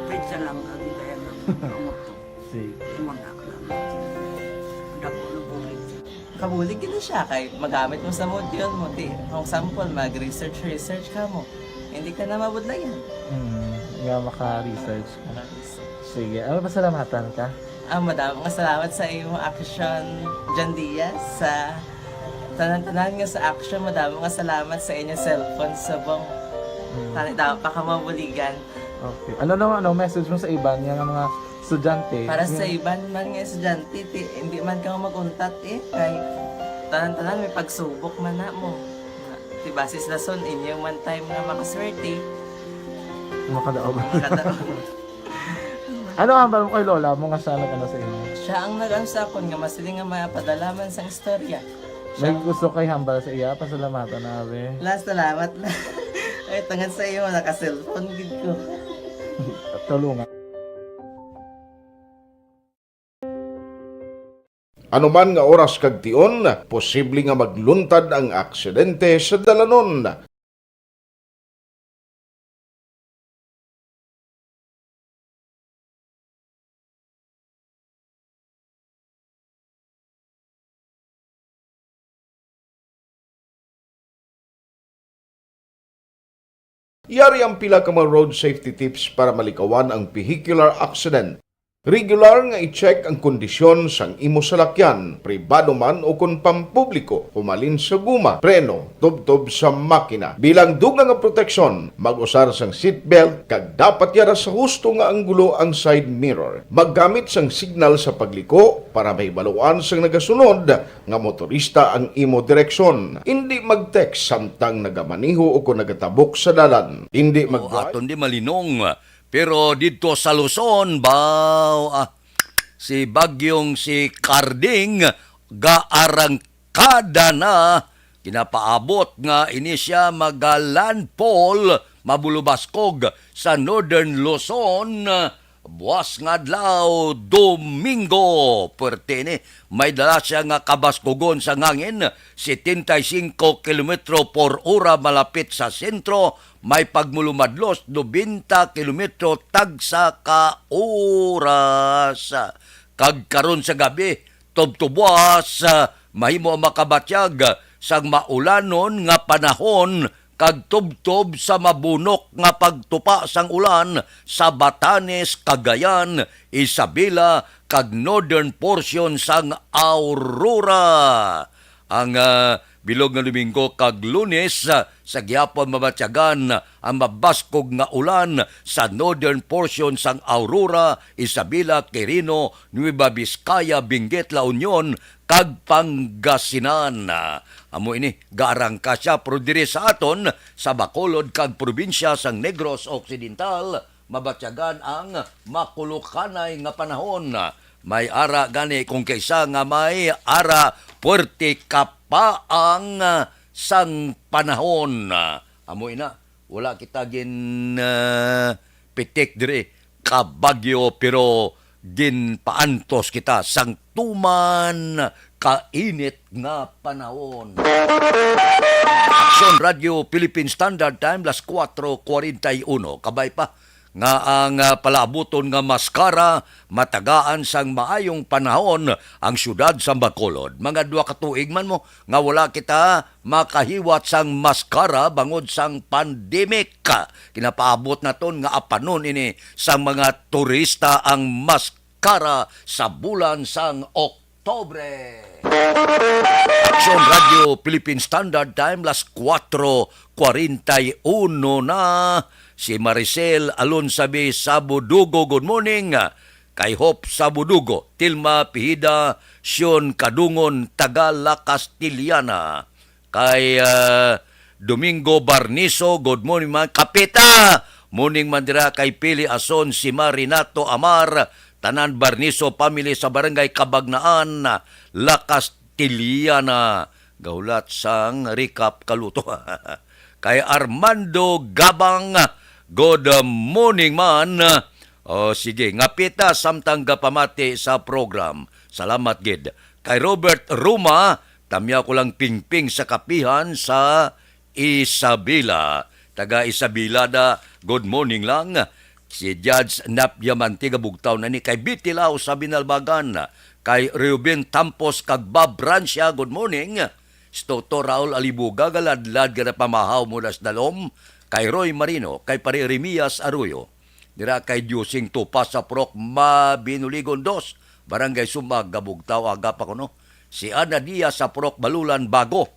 Fred Salanga, gid kaya nga amo to. Sige. Imo na, dako na bulig. Kabulig gid na siya kay magamit mo sa module mo. Di, for example, mag-research, research ka mo. Hindi ka na mabudlayan. Mm, nga maka-research ka. Maka-research. Sige, ano, pasalamatan ka? Ah, madamo nga salamat sa imo, Action John Diaz, sa tanan-tanan nga sa Action. Madamo nga salamat sa inyo cellphone subong. Mm. Tani, dapat pa ka mabuligan. Okay. Ano naman, ano, message mo sa iban nga, nga mga estudyante? Para sa Yung iban man nga estudyante, ti, hindi man ka mag-untat eh. Kay tanan-tanan may pagsubok man na mo. Ti, basis rason, inyo man time nga makaswerte. Makadaog. Makadaog. Ano ang hambal mo kay lola mo nga siya nag-ano sa imo? Siya ang nag-ano sa akon nga masiling nga mapadala man sang istorya. May gusto kay hambal sa iya, pasalamatan na, abi. La, salamat na. Ay, tungod sa iyo, naka-cellphone gid ko. Tulungan. Anuman nga oras kag tion, posible nga magluntad ang aksidente sa dalanon. Yari ang pila ka mga road safety tips para malikawan ang vehicular accident. Regular nga i-check ang kondisyon sang imo salakyan, pribado man o kon pampubliko, humalin sa guma, preno, tubtob sa makina. Bilang dugang nga proteksyon, mag-usar sang seatbelt kag dapat yara sa husto nga anggulo ang side mirror. Maggamit sang signal sa pagliko para mahibaluan sang nagasunod nga motorista ang imo direksyon. Indi mag-text samtang nagamaneho o kon nagatabok sa dalan. Indi mag-drive. Aton di malinong. Pero didto sa Luzon, baw, ah, si Bagyong si Karding gaarangkada na, ginapaabot nga ini siya maga-landfall mabulubaskog sa Northern Luzon buas nga adlaw, Domingo. Perti ni, may dala siya nga kabaskugon sa hangin, setenta y cinco kilometro por ora malapit sa sentro, may pagmulumadlos, nobenta kilometro tagsa ka oras. Kag karon sa gabi, tubtubwas, ah, mahimo ang makabatyag sang maulanon nga panahon kag tubtob sa mabunok nga pagtupa sang ulan sa Batanes, Cagayan, Isabela, kag northern portion sang Aurora. Ang, ah, bilog nga Domingo kag Lunes, ah, sa gihapon mabatyagan ang mabaskog nga ulan sa northern portion sang Aurora, Isabela, Quirino, Nueva Vizcaya, Benguet, La Union, kag Pangasinan. Amo ini, gaarangka siya, pero diri sa aton, sa Bacolod kag probinsya sang Negros Occidental, mabatyagan ang makulukanay nga panahon. May ara gani kung kaisa nga may ara puwerte kapaang sang panahon. Amo ina, wala kita gin, ah, pitik diri ka bagyo, pero ginpaantos kita sang tuman kainit nga panahon. Aksyon Radio Philippine Standard Time, las kuwatro kuwarenta y uno. Kabay pa nga ang, ah, palaabuton nga maskara matagaan sang maayong panahon ang siyudad sa Bacolod. Mga duha ka tuig man mo nga wala kita makahiwat sang maskara bangod sang pandemic. Ginapaabot naton nga apanon ini sang mga turista ang maskara sa bulan sang Oktubre. Aksyon Radio Philippine Standard Time, las kuwatro kuwarenta y uno na. Si Maricel Alonsabi Sabudugo, good morning. Kay Hope Sabudugo, Tilma Pihida, Sion Kadungon, taga La Castellana. Kay, ah, Domingo Barniso, good morning man. Kapita, morning man dira kay Pili Ason, si Marinato Amar, tanan Barniso family sa Barangay Cabagnaan, La Castellana. Gahulat sang recap kaluto. Kay Armando Gabang, good morning man. O, sige, ngapita samtang gapamati sa program. Salamat gid. Kay Robert Ruma, tamyaw ko lang pingping sa kapihan sa Isabela. Taga Isabela da, good morning lang. Si Judge Nap Diamante, gabugtaw na ni. Kay Biti Lao sa Binalbagan. Kay Reuben Tampos kag Bob Francia, good morning. Si Toto Raul Alibuga, galadlad nga napamahaw mula sa dalom. Kay Roy Marino, kay Pare Remias Arroyo. Dira kay Diosing Tupa sa Purok Mabinuligon dos, Barangay Sumag, gabugtaw aga pa kuno. Si Ana Diaz sa Purok Balulan, Bago.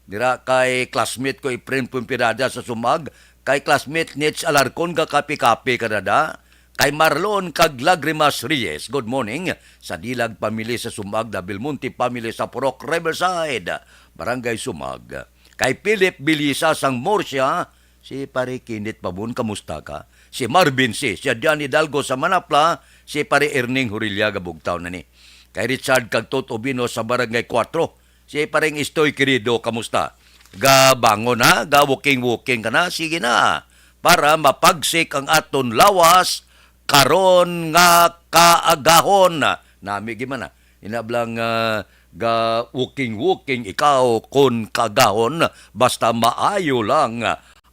Dira kay classmate ko, Efren Pumpirada sa Sumag, kay classmate Nitz Alarcon, ga kape-kape ka na da. Kay Marlon kag Lagrimas Reyes, good morning. Sa Dilag family sa Sumag, the Belmonte family sa Purok Riverside, Barangay Sumag. Kay Philip Bilisa sang Murcia, si Pare Kinit Pabon, kamusta ka? Si Marvin C, si Adrian Hidalgo sa Manapla, si Pare Erning Hurilla, gabugtaw na ni. Kay Richard kag Toto Bino sa Barangay Kuwatro, si Pareng Istoy Querido, kamusta? Gabangon na, ga-walking-walking ka na, sige na. Para mapagsik ang aton lawas, karon nga kaagahon. Nami gid man na. Inablang, ah, ga-walking-walking ikaw kon kaagahon, basta maayo lang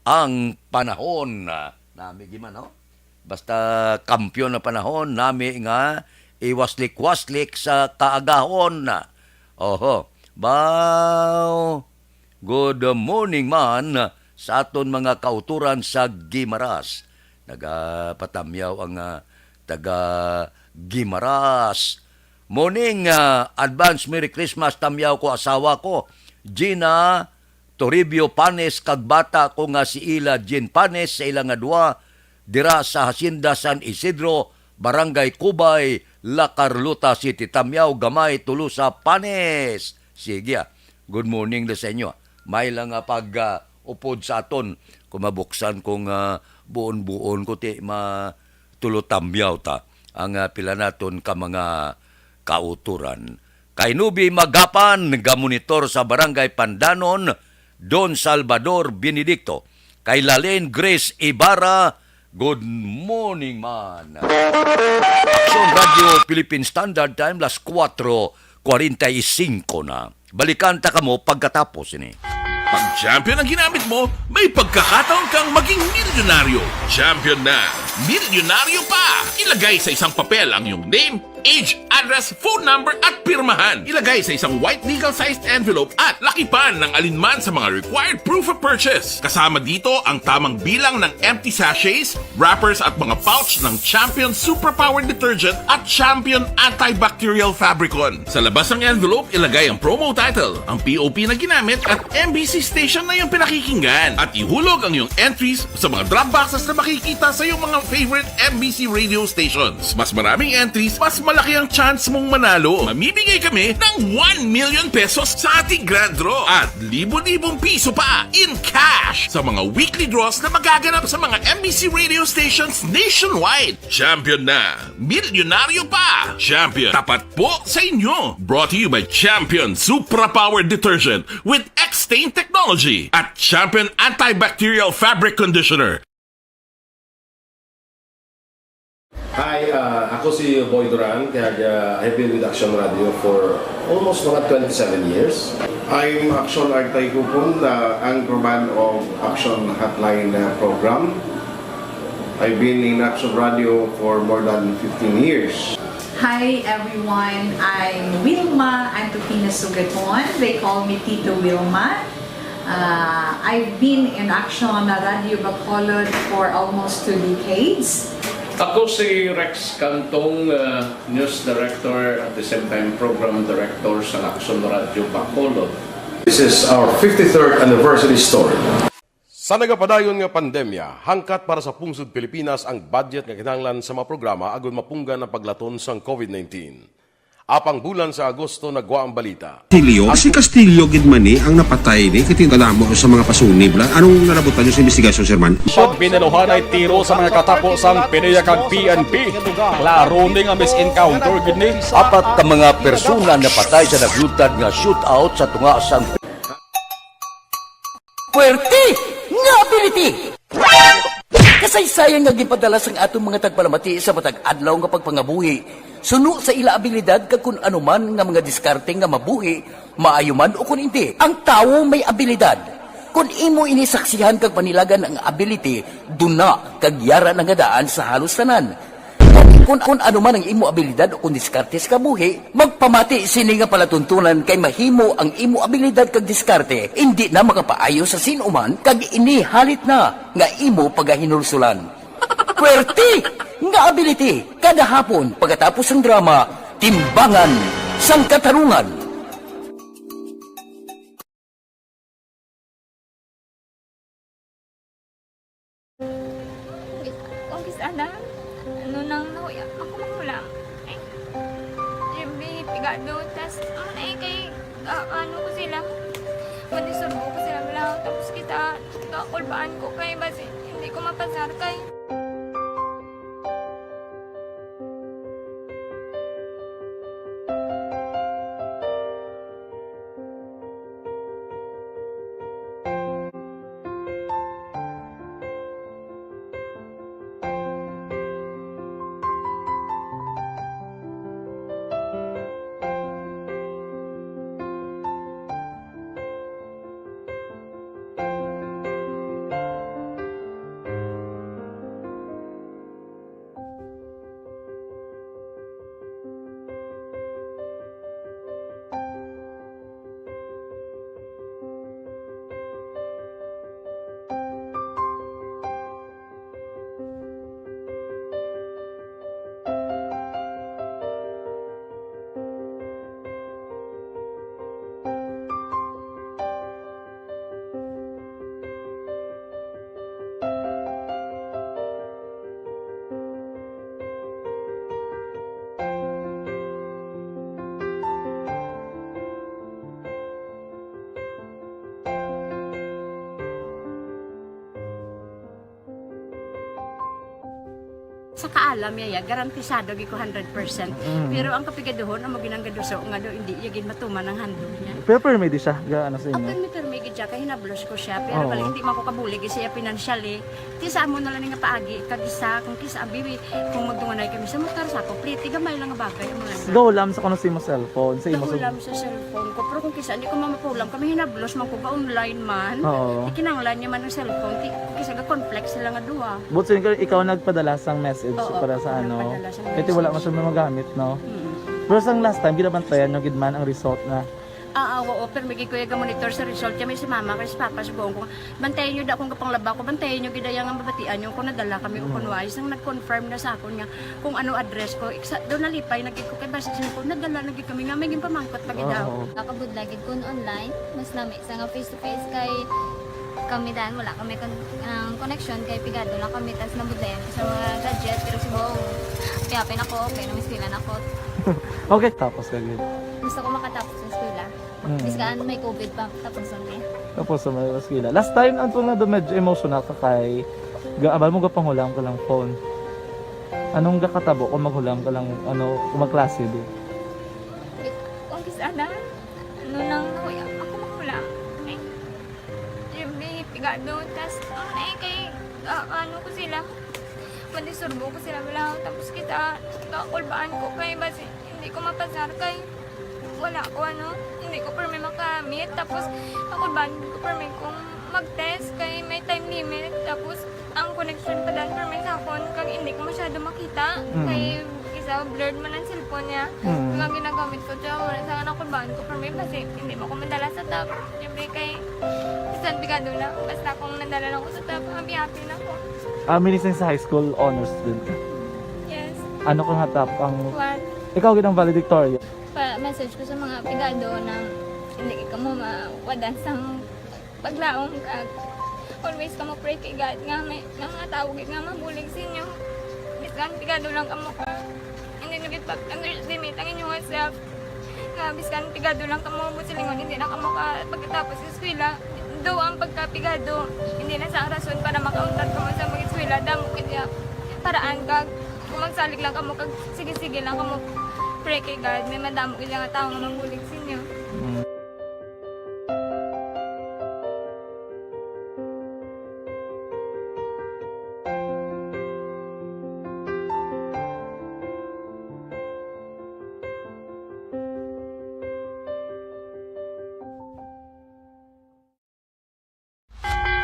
ang panahon. Nami gid man, no? Basta kampiyon ang panahon, nami nga iwaslik-waslik sa kaagahon. Oho. Baw, good morning man sa aton mga kauturan sa Guimaras. Nagapatamyaw ang, ah, taga Guimaras. Morning, ah, advance Merry Christmas, tamyaw ko, asawa ko, Gina Toribio Panes, kag bata ko nga si Ila Jean Panes, sa ila nga duwa, dira sa Hacienda San Isidro, Barangay Cubay, La Carlota City. Tamyaw gamay, Tolosa Panes. Sige, ah. Good morning na sa inyo. May lang nga pag, ah, upod sa aton. Kung mabuksan kong, ah, buon-buon ko, ti ma-, tulo tamyaw ta ang, ah, pila naton ka mga kauturan. Kay Nubi Magapan, gamonitor sa Barangay Pandanon, Don Salvador Benedicto. Kay Lalin Grace Ibarra, good morning, man. Aksyon Radio Philippine Standard Time, las kuwatro kwarenta y cinco na. Balikan ta kamo pagkatapos ini. Pag champion ang ginamit mo, may pagkakataon kang maging milyonaryo. Champion na, milyonaryo pa! Ilagay sa isang papel ang iyong name, age, address, phone number, at pirmahan. Ilagay sa isang white legal-sized envelope at lakipan ng alinman sa mga required proof of purchase. Kasama dito ang tamang bilang ng empty sachets, wrappers, at mga pouch ng Champion Superpower Detergent at Champion Antibacterial Fabricon. Sa labas ng envelope, ilagay ang promo title, ang P O P na ginamit, at M B C station na iyong pinakikinggan. At ihulog ang iyong entries sa mga drop boxes na makikita sa iyong mga favorite M B C radio stations. Mas maraming entries, mas malaki ang chance mong manalo. Mamimigay kami ng one million pesos sa ating grand draw at libo-libong piso pa in cash sa mga weekly draws na magaganap sa mga M B C radio stations nationwide. Champion na! Milyonaryo pa! Champion, tapat po sa inyo! Brought to you by Champion Supra Power Detergent with X-Stain Technology at Champion Antibacterial Fabric Conditioner. Hi, uh, ako si Boy Duran, kag, uh, I've been with Action Radio for almost mga twenty-seven years. I'm Action Artay Kupon, the anchorman of Action Hotline, uh, program. I've been in Action Radio for more than fifteen years. Hi everyone, I'm Wilma Antokina Sugaton. They call me Tito Wilma. Uh, I've been in Action Radio Bacolod for almost two decades. Ako si Rex Cantong, uh, news director, at the same time program director sa Action Radio Bacolod. This is our fifty-third anniversary story. Sa nagapadayon nga pandemya, hangkat para sa pungsod Pilipinas ang budget nga kinahanglan sa mga programa agud mapunggan ang paglaton sang covid nineteen. Apang bulan sa Agosto nagwa ang balita. Castillo? Ah, si Castillo gid man ni ang napatay ni, kay kadamo sa mga pasunib la. Anong nalabutan niyo sa investigasyon, Sir Man? Pagbinaluhanay tiro sa mga katapo sang PDEA kag P N P. Klaro ni nga mis-encounter gid ni. Apat ka mga persona napatay sa naglutad nga shootout sa tunga sang Puwerte nga ability! Kasaysayan nga ginpadala sang aton mga tagpalamati sa matag adlaw nga pagpangabuhi, suno sa ila abilidad kag kun ano man nga mga diskarte nga mabuhi, maayo man o kun indi. Ang tawo may abilidad. Kun imo ini saksihan kag panilagan ang ability, duna kag yara na nga daan sa halos tanan. Kun, kun ano man ang imo abilidad o kun diskarte sa kabuhi, magpamati sini nga palatuntunan, kay mahimo ang imo abilidad kag diskarte indi na makapaayo sa sin-o man, kag ini halit na nga imo pagahinulsulan. Puwerte nga ability, kada hapon pagkatapos sang drama, Timbangan sang Katarungan. Kung kis-, kung kis-, ana, ano nang nahuya, ako magulang. Ay, siyempre, pigado, tas, ano na eh, kay, ah, ano ko sila, madisurbo ko sila, wala, tapos kita, kakulbaan ko kay, basi, hindi ko mapasar kay. Kaalam niya, ya, garantisado gid ko hundred percent. Mm. Pero ang kapigaduhon, amo ginang gaduso nga do, hindi iya gid matuman ang handog niya. Pero permi di siya, ga, ano sa inyo? Permi, permi gid siya, kay hinablos ko siya. Pero Oo. bali, hindi man ko kabulig siya financially. Ti sa amo na lang nga paagi, kag isa, kung kisa, abi, kung magdunganay kami sa motor, sa complete, gamay lang nga bagay, amo lang. Gahulam sa kuno sa imo cellphone, sa imo Gahulam sa cellphone ko, pero kung kisa, hindi ko mamapulam, kami hinablos man ko, ga-online man. Oo. Ikinanglan niya man ang cellphone, ti, kung kisa, ga-conflict sila nga duha. But so, ikaw, ikaw nagpadala sang message Oo, para sa ako ano? nagpadala sang Kaya ti wala man message. siya magamit, no? Mm. Pero sang last time, ginabantayan nyo gid man ang result na. Ah, ah, oo, pero may gikuya ga monitor sa result. Kaya may si mama, kay si papa, si buong ko. Bantayan nyo da kung kapanglaba ko, bantayan nyo gid ang mabatian nyo kung nadala kami o Mm. kung wais. Nang nag-confirm na sa akon nga kung ano address ko, iksa, doon nalipay na gid ko kay basta siya ko, nadala na gid kami nga may ginpamangkot pa gid Oo. ako. Nakabudlay gid kun online, mas lami sa nga face to face kay kami dan wala kami kon-, ang connection kay pigado lang kami tas nabudlayan ko sa mga gadget pero si Bong, happy na ko, okay na may eskwela na ko. Okay, tapos ka gid. Gusto ko makatapos sa eskwela. Mm. Bisan may covid pa, tapos ang eh. Tapos sa may eskwela. Last time, ang tunga do medyo emotional ka kay gaabal mo gapanghulam ka lang phone. Anong gakatabo kung maghulam ka lang, ano, kung magklase di? Kung kisa na, ano nang nahuya, ako mahulam. Ay, siyempre, pigado. Tas, ano na eh, kay, ah, ano ko sila, mandisturbo ko sila, wala. Tapos kita, kakulbaan ko kay, basi, hindi ko mapasar kay, wala ko, ano, hindi ko permi makamit. Tapos, kakulbaan ko permi kung mag-test kay may time limit. Tapos, ang connection pa dan permi sa akon, kag hindi ko masyado makita. Mm. Kay, isa, blurred man ang cellphone niya. Mm. Kag ang ginagamit ko, siya, wala sa nakulbaan ko permi, basi, hindi mo ko madala sa top. Siyempre, kay, bisan pigado na, basta kung nadala lang ko sa top, happy-happy na ko. Ah, meaning sa high school, honor student ka? Yes. Ano ka nga top ang One. Ikaw gid ang valedictorian? Pa-message ko sa mga pigado na hindi ka mo mawadan sang paglaom kag always ka mo pray kay God nga may, nga mga tawo gid nga mabulig sa inyo. Bisan pigado lang kamo ka, hindi nyo gid pag-underestimate ang inyong self. Nga bisan pigado lang kamo, buot silingon, hindi na kamo ka pagkatapos sa eskwela. Daw ang pagkapigado, hindi na sa rason para makauntat kamo sa mag-eskwela. Damo gid nga paraan kag kung magsalig lang kamo kag sige-sige lang kamo pray kay God, may madamo gid nga tawo nga mabulig sa inyo. Mm.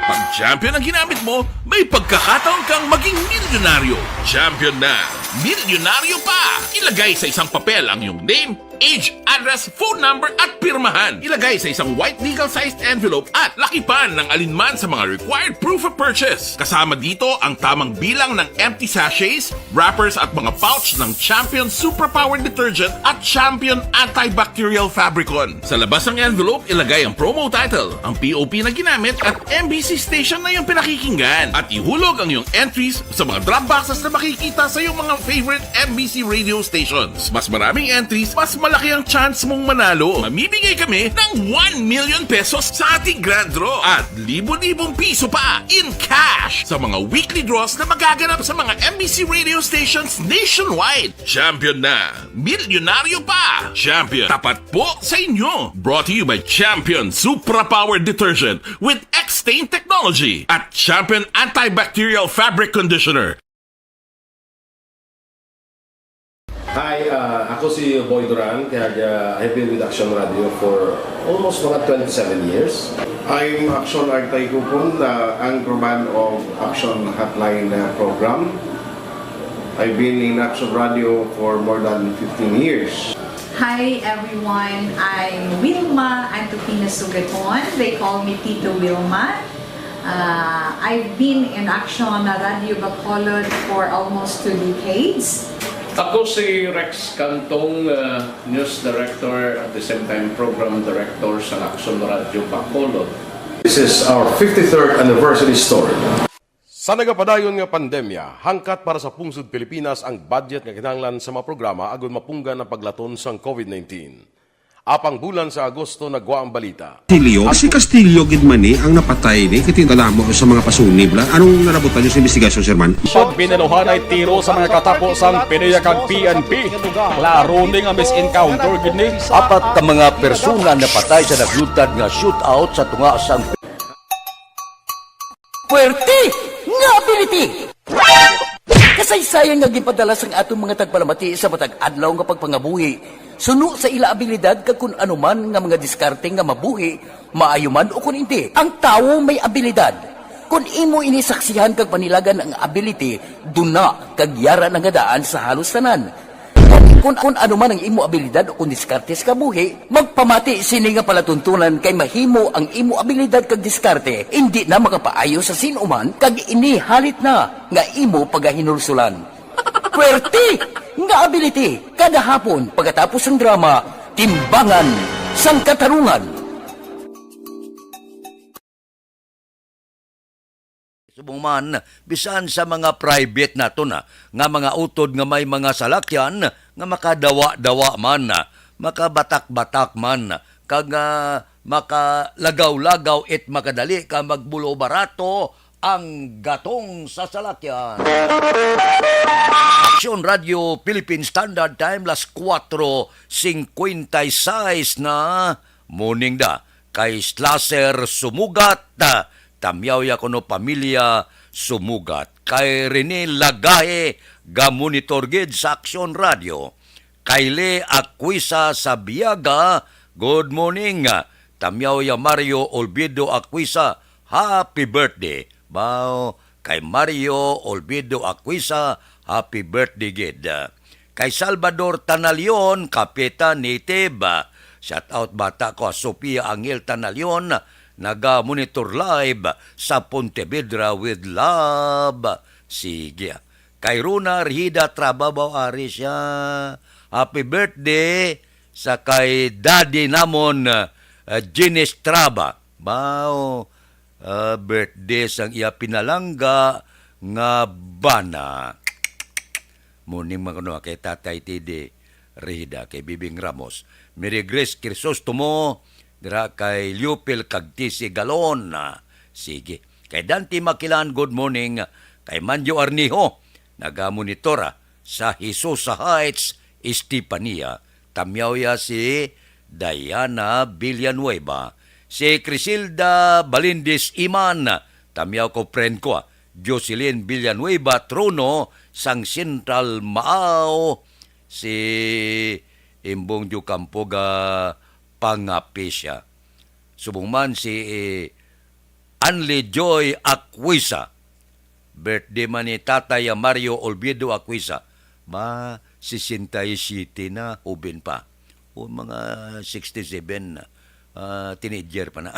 Pag champion ang ginamit mo, may pagkakataon kang maging milyonaryo. Champion na, milyonaryo pa! Ilagay sa isang papel ang iyong name, age, address, phone number, at pirmahan. Ilagay sa isang white legal-sized envelope at lakipan ng alinman sa mga required proof of purchase. Kasama dito ang tamang bilang ng empty sachets, wrappers, at mga pouch ng Champion Superpower Detergent at Champion Antibacterial Fabricon. Sa labas ng envelope, ilagay ang promo title, ang P O P na ginamit, at M B C station na iyong pinakikinggan. At ihulog ang iyong entries sa mga drop boxes na makikita sa iyong mga favorite M B C radio stations. Mas maraming entries, mas malaki ang chance mong manalo. Mamimigay kami ng one million pesos sa ating grand draw at libo-libong piso pa in cash sa mga weekly draws na magaganap sa mga M B C radio stations nationwide. Champion na! Milyonaryo pa! Champion, tapat po sa inyo! Brought to you by Champion Supra Power Detergent with X-Stain Technology at Champion Antibacterial Fabric Conditioner. Hi, ah, ako si Boy Duran, kaya, ah, I've been with Action Radio for almost mga twenty-seven years. I'm Action Artay Kupon, the anchorman of Action Hotline, uh, program. I've been in Action Radio for more than fifteen years. Hi everyone, I'm Wilma Antupina Sugaton. They call me Tito Wilma. Uh, I've been in Action Radio Bacolod for almost two decades. Ako si Rex Cantong, uh, News Director, at the same time Program Director sa Action Radio Bacolod. This is our fifty-third anniversary story. Sa nagapadayon nga pandemya, hangkat para sa pungsod Pilipinas ang budget nga kinahanglan sa mga programa agud mapunggan ang paglaton sang covid nineteen. Apang bulan sa Agosto nagwa ang balita. Castillo? Si Castillo gid man ni ang napatay ni, kay tingala mo sa mga pasunib la. Anong nalabutan niyo sa investigasyon, sir man? Pagbinaluhan ay tiro sa mga katapo sang PDEA kag P N P. Klaro ni nga mis-encounter gid ni. Apat ka mga persona napatay sa naglutad nga shootout sa tunga sang Puwerte nga ability! Kasaysayan nga ginpadala sang aton mga tagpalamati sa matag adlaw nga pagpangabuhi, suno sa ila abilidad kag kun ano man nga mga diskarte nga mabuhi, maayo man o kun indi, ang tawo may abilidad. Kun imo ini saksihan kag panilagan ang ability, duna kag yara na nga daan sa halos tanan. Kun, kun ano man ang imo abilidad o kun diskarte sa kabuhi, magpamati sini nga palatuntunan kay mahimo ang imo abilidad kag diskarte indi na makapaayo sa sin-o man kag ini halit na nga imo pagahinulsulan. Puwerte nga ability kada hapon pagkatapos sang drama, Timbangan sang Katarungan. Subong man, bisan sa mga private nato na nga mga utod nga may mga salakyan nga makadawa-dawa man, makabatak-batak man, kag, ah, makalagaw-lagaw it makadali ka magbulo barato ang gatong sa salakyan. Aksyon Radio Philippine Standard Time, las kuwatro singkwenta y seis na. Morning da. Kay Slasher Sumugat, ah, tamyaw ya kuno pamilya Sumugat. Kay Rene Lagahe, ga-monitor gid sa Aksyon Radio. Kay Le Aquisa Sabiaga, good morning. Tamyaw ya Mario Olvido Aquisa, happy birthday. Bao, kay Mario Olvido Aquisa, happy birthday gid. Kay Salvador Tanalion, Kapitan Native. Shout out bata ko, Sofia Angel Tanalion, naga-monitor live sa Pontevedra with love. Sige. Kay Rona Rihida Traba, bao ari siya. Happy birthday sa kay daddy namon, uh, Jenis Traba. Bao, ah, birthday sang iya pinalangga nga bana. Morning man kuno kay Tatay T D Rehida, kay Bibing Ramos. Mary Grace Crisostomo, dira kay Leopil kag T C Galon. Ah, sige. Kay Dante Makilan, good morning. Kay Manjo Arnijo, nagamonitor, ah, sa Hesusa Heights, Estefania. Tamyaw ya si Diana Villanueva. Si Crisilda Balindis Iman, tamyaw ko, friend ko, ah. Jocelyn Villanueva Trono sang Central Maao. Si Imbong Diocampo, ga pangapi siya. Subong man si, eh, Anli Joy Aquisa. Birthday man ni Tatay Mario Olvido Aquisa. Ba, sesenta y siete na, hoben pa. O, mga sixty-seven na. Ah, teenager pa na.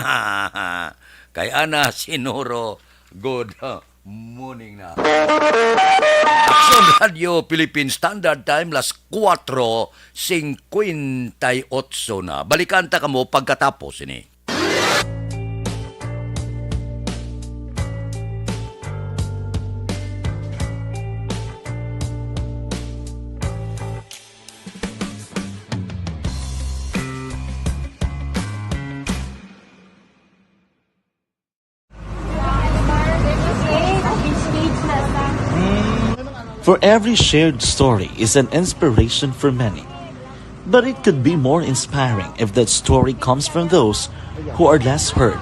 Kay Ana Sinoro, good, ah, morning na. Aksyon Radio Philippine Standard Time, las kuwatro singkwenta y otso na. Balikan ta kamo pagkatapos ini. For every shared story is an inspiration for many. But it could be more inspiring if that story comes from those who are less heard.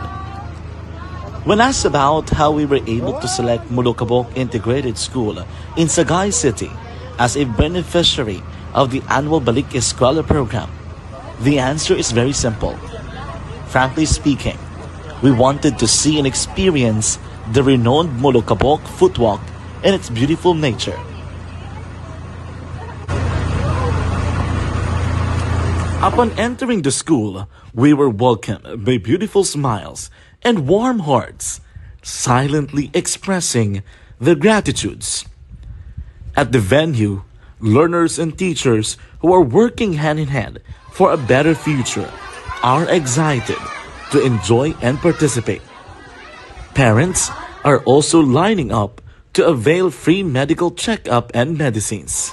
When asked about how we were able to select Molokabok Integrated School in Sagay City as a beneficiary of the annual Balik Eskwela program, the answer is very simple. Frankly speaking, we wanted to see and experience the renowned Molokabok footwalk and its beautiful nature. Upon entering the school, we were welcomed by beautiful smiles and warm hearts, silently expressing their gratitudes. At the venue, learners and teachers who are working hand in hand for a better future are excited to enjoy and participate. Parents are also lining up to avail free medical checkup and medicines.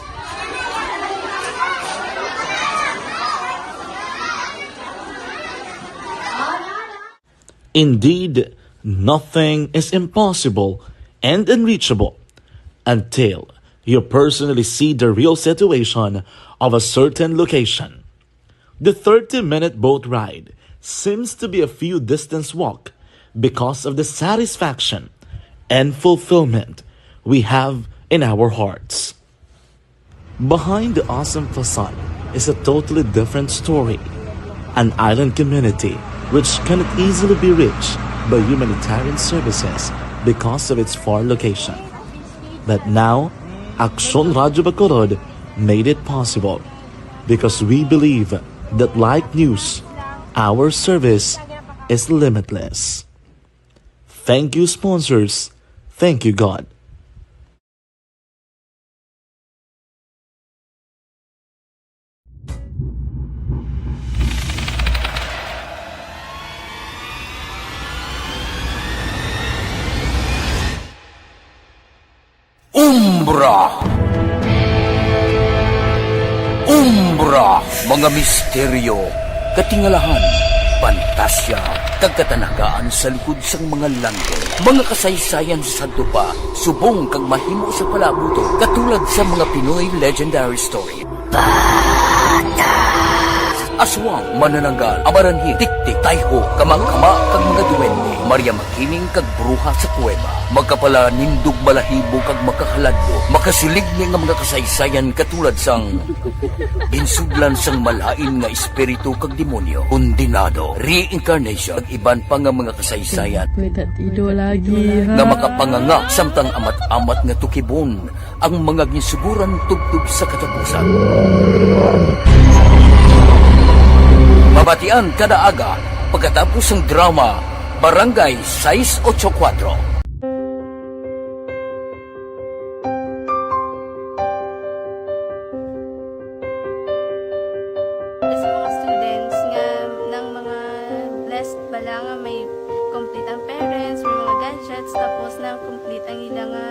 Indeed, nothing is impossible and unreachable until you personally see the real situation of a certain location. The thirty-minute boat ride seems to be a few distance walk because of the satisfaction and fulfillment we have in our hearts. Behind the awesome facade is a totally different story. An island community which cannot easily be reached by humanitarian services because of its far location. But now, Aksyon Radyo Bacolod made it possible because we believe that, like news, our service is limitless. Thank you, sponsors. Thank you, God. Umbra. Umbra, mga misteryo, katingalahan, pantasya, kag katanagaan sa likod sang mga langit. Mga kasaysayan sa sadto pa, subong kag mahimo sa palaabuton, katulad sa mga Pinoy legendary story. Aswang, manananggal, amaranhi, tiktik, tayho, kamangkama, kag mga duwende, Maria Makiling kag bruha sa kuweba, makapalanindog balahibo kag makahaladlok, makasiligni nga mga kasaysayan katulad sang ginsudlan sang malain nga espiritu kag demonyo, kondenado, reincarnation, kag iban pa nga mga kasaysayan May tatido lagi, ha? Nga makapanganga samtang amat-amat nga tukibon ang mga ginsuguran tubtob sa katapusan. Mabatian kada aga pagkatapos sang drama Barangay sais ocho kuwatro. Sa mga students nga nang mga blessed bala nga may complete ang parents, may mga gadgets, tapos na complete ang ila nga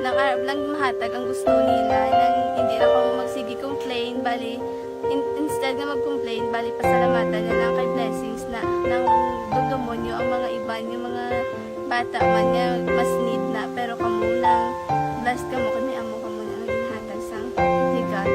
nang arab lang mahatag ang gusto nila, nang hindi na kamo magsige complain, bali in, instead nga mag-complain, bali pasalamatan na lang kay blessings na nang dugdumonyo ang mga iban nga mga bata man nga mas need na, pero kamo nang blessed kamo kay may amo kamo na nga ginhatag sang ni God.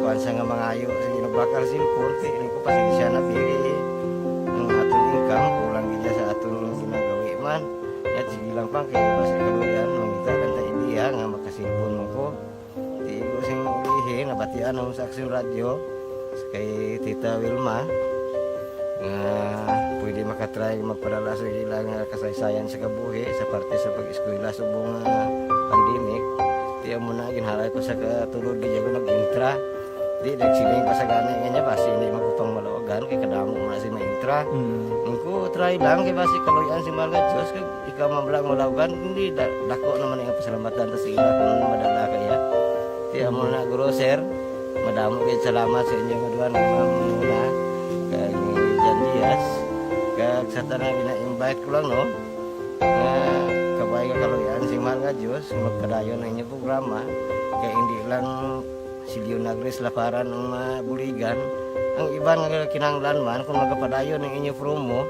Kuan sa nga mangayo sa ginubakal sin korte, ini ko pasensya na pili. Ang aton income, kulang gid sa aton ginagawi man. Yat sige lang pang kay basi kaluyan, mangita lang ta idea nga makasilpon mo ko. Di ko sing ilihi, nabatian mo sa Aksyon Radyo, kay Tita Wilma, nga pwede makatry magpadala sa ila nga kasaysayan sa kabuhi sa parte sa pag-eskwela subong nga pandemic. Tiyan mo na, ginhalay ko sa katulod, di ako nag-intra. Di, nagsiling pa sa gani nga niya, basi hindi man ko pang malawagan, kay kadamo mo na si ma-intra. Mm. Ang ko, try lang, kay basi kaluyan si Mahal nga Diyos, kag ikaw man lang malawagan, hindi, da, dako naman ang pasalamatan ta sa ila kung madala kaya. Tiyan mo na, Guro, Sir, madamo kayo salamat sa inyo nga duha, ni Ma'am Muna, kag ni Jan Diaz, kag sa tanan gina-invite ko lang, no? Nga kabay nga kaluyan si Mahal nga Diyos, magpadayon ang inyong programa, kay hindi lang si Leonagris Laparan ang mabuligan, ang iban nga kinahanglan man kung magapadayon ang inyo promo,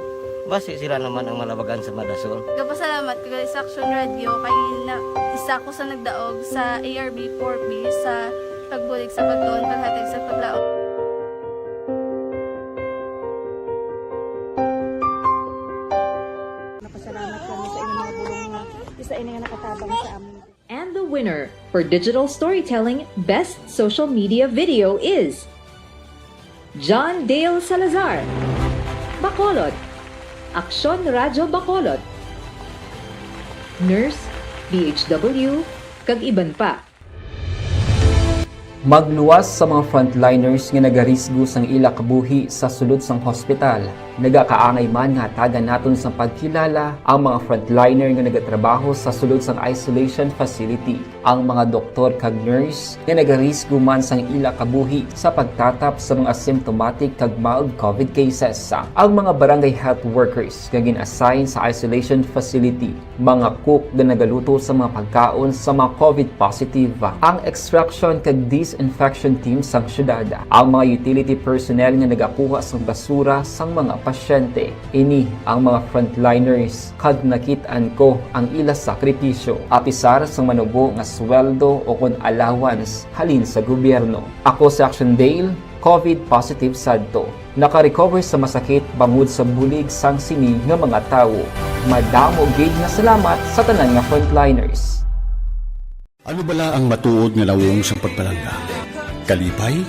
basi sila naman ang malabagan sa madason. Gapasalamat ko gali sa Aksyon Radyo kay na, isa ko sa nagdaog sa A R B four B sa pagbulig sa pagtuon, paghatag sa paglaom. Napasalamat kami sa inyong mga bulong nga isa ini nga nakatabang sa amin. And the winner for digital storytelling best social media video is John Dale Salazar, Bacolod. Aksyon Radyo Bacolod, nurse, P H W, kag iban pa. Magluwas sa mga frontliners nga nagarisgo sang ila kabuhi sa sulod sang hospital. Nagakaangay man nga hatagan naton sang pagkilala ang mga frontliner nga nagatrabaho sa sulod sang isolation facility, ang mga doktor kag nurse nga nagarisgo man sang ila kabuhi sa pagtatap sa mga asymptomatic kag mild covid cases, ang mga barangay health workers nga gin-assign sa isolation facility, mga cook nga nagaluto sa mga pagkaon sa mga covid positive, ang extraction kag disinfection team sang syudad, ang mga utility personnel nga nagakuha sang basura sang mga pasyente. Ini ang mga frontliners kag nakit-an ko ang ila sakripisyo. Apisar sang manubo nga sweldo o kon allowance halin sa gobyerno. Ako si Action Dale, covid positive sadto. Naka-recover sa masakit bangod sa bulig sang sini nga mga tawo. Madamo gid nga salamat sa tanan nga frontliners. Ano bala ang matuod nga nawong sang pagpalangga? Kalipay?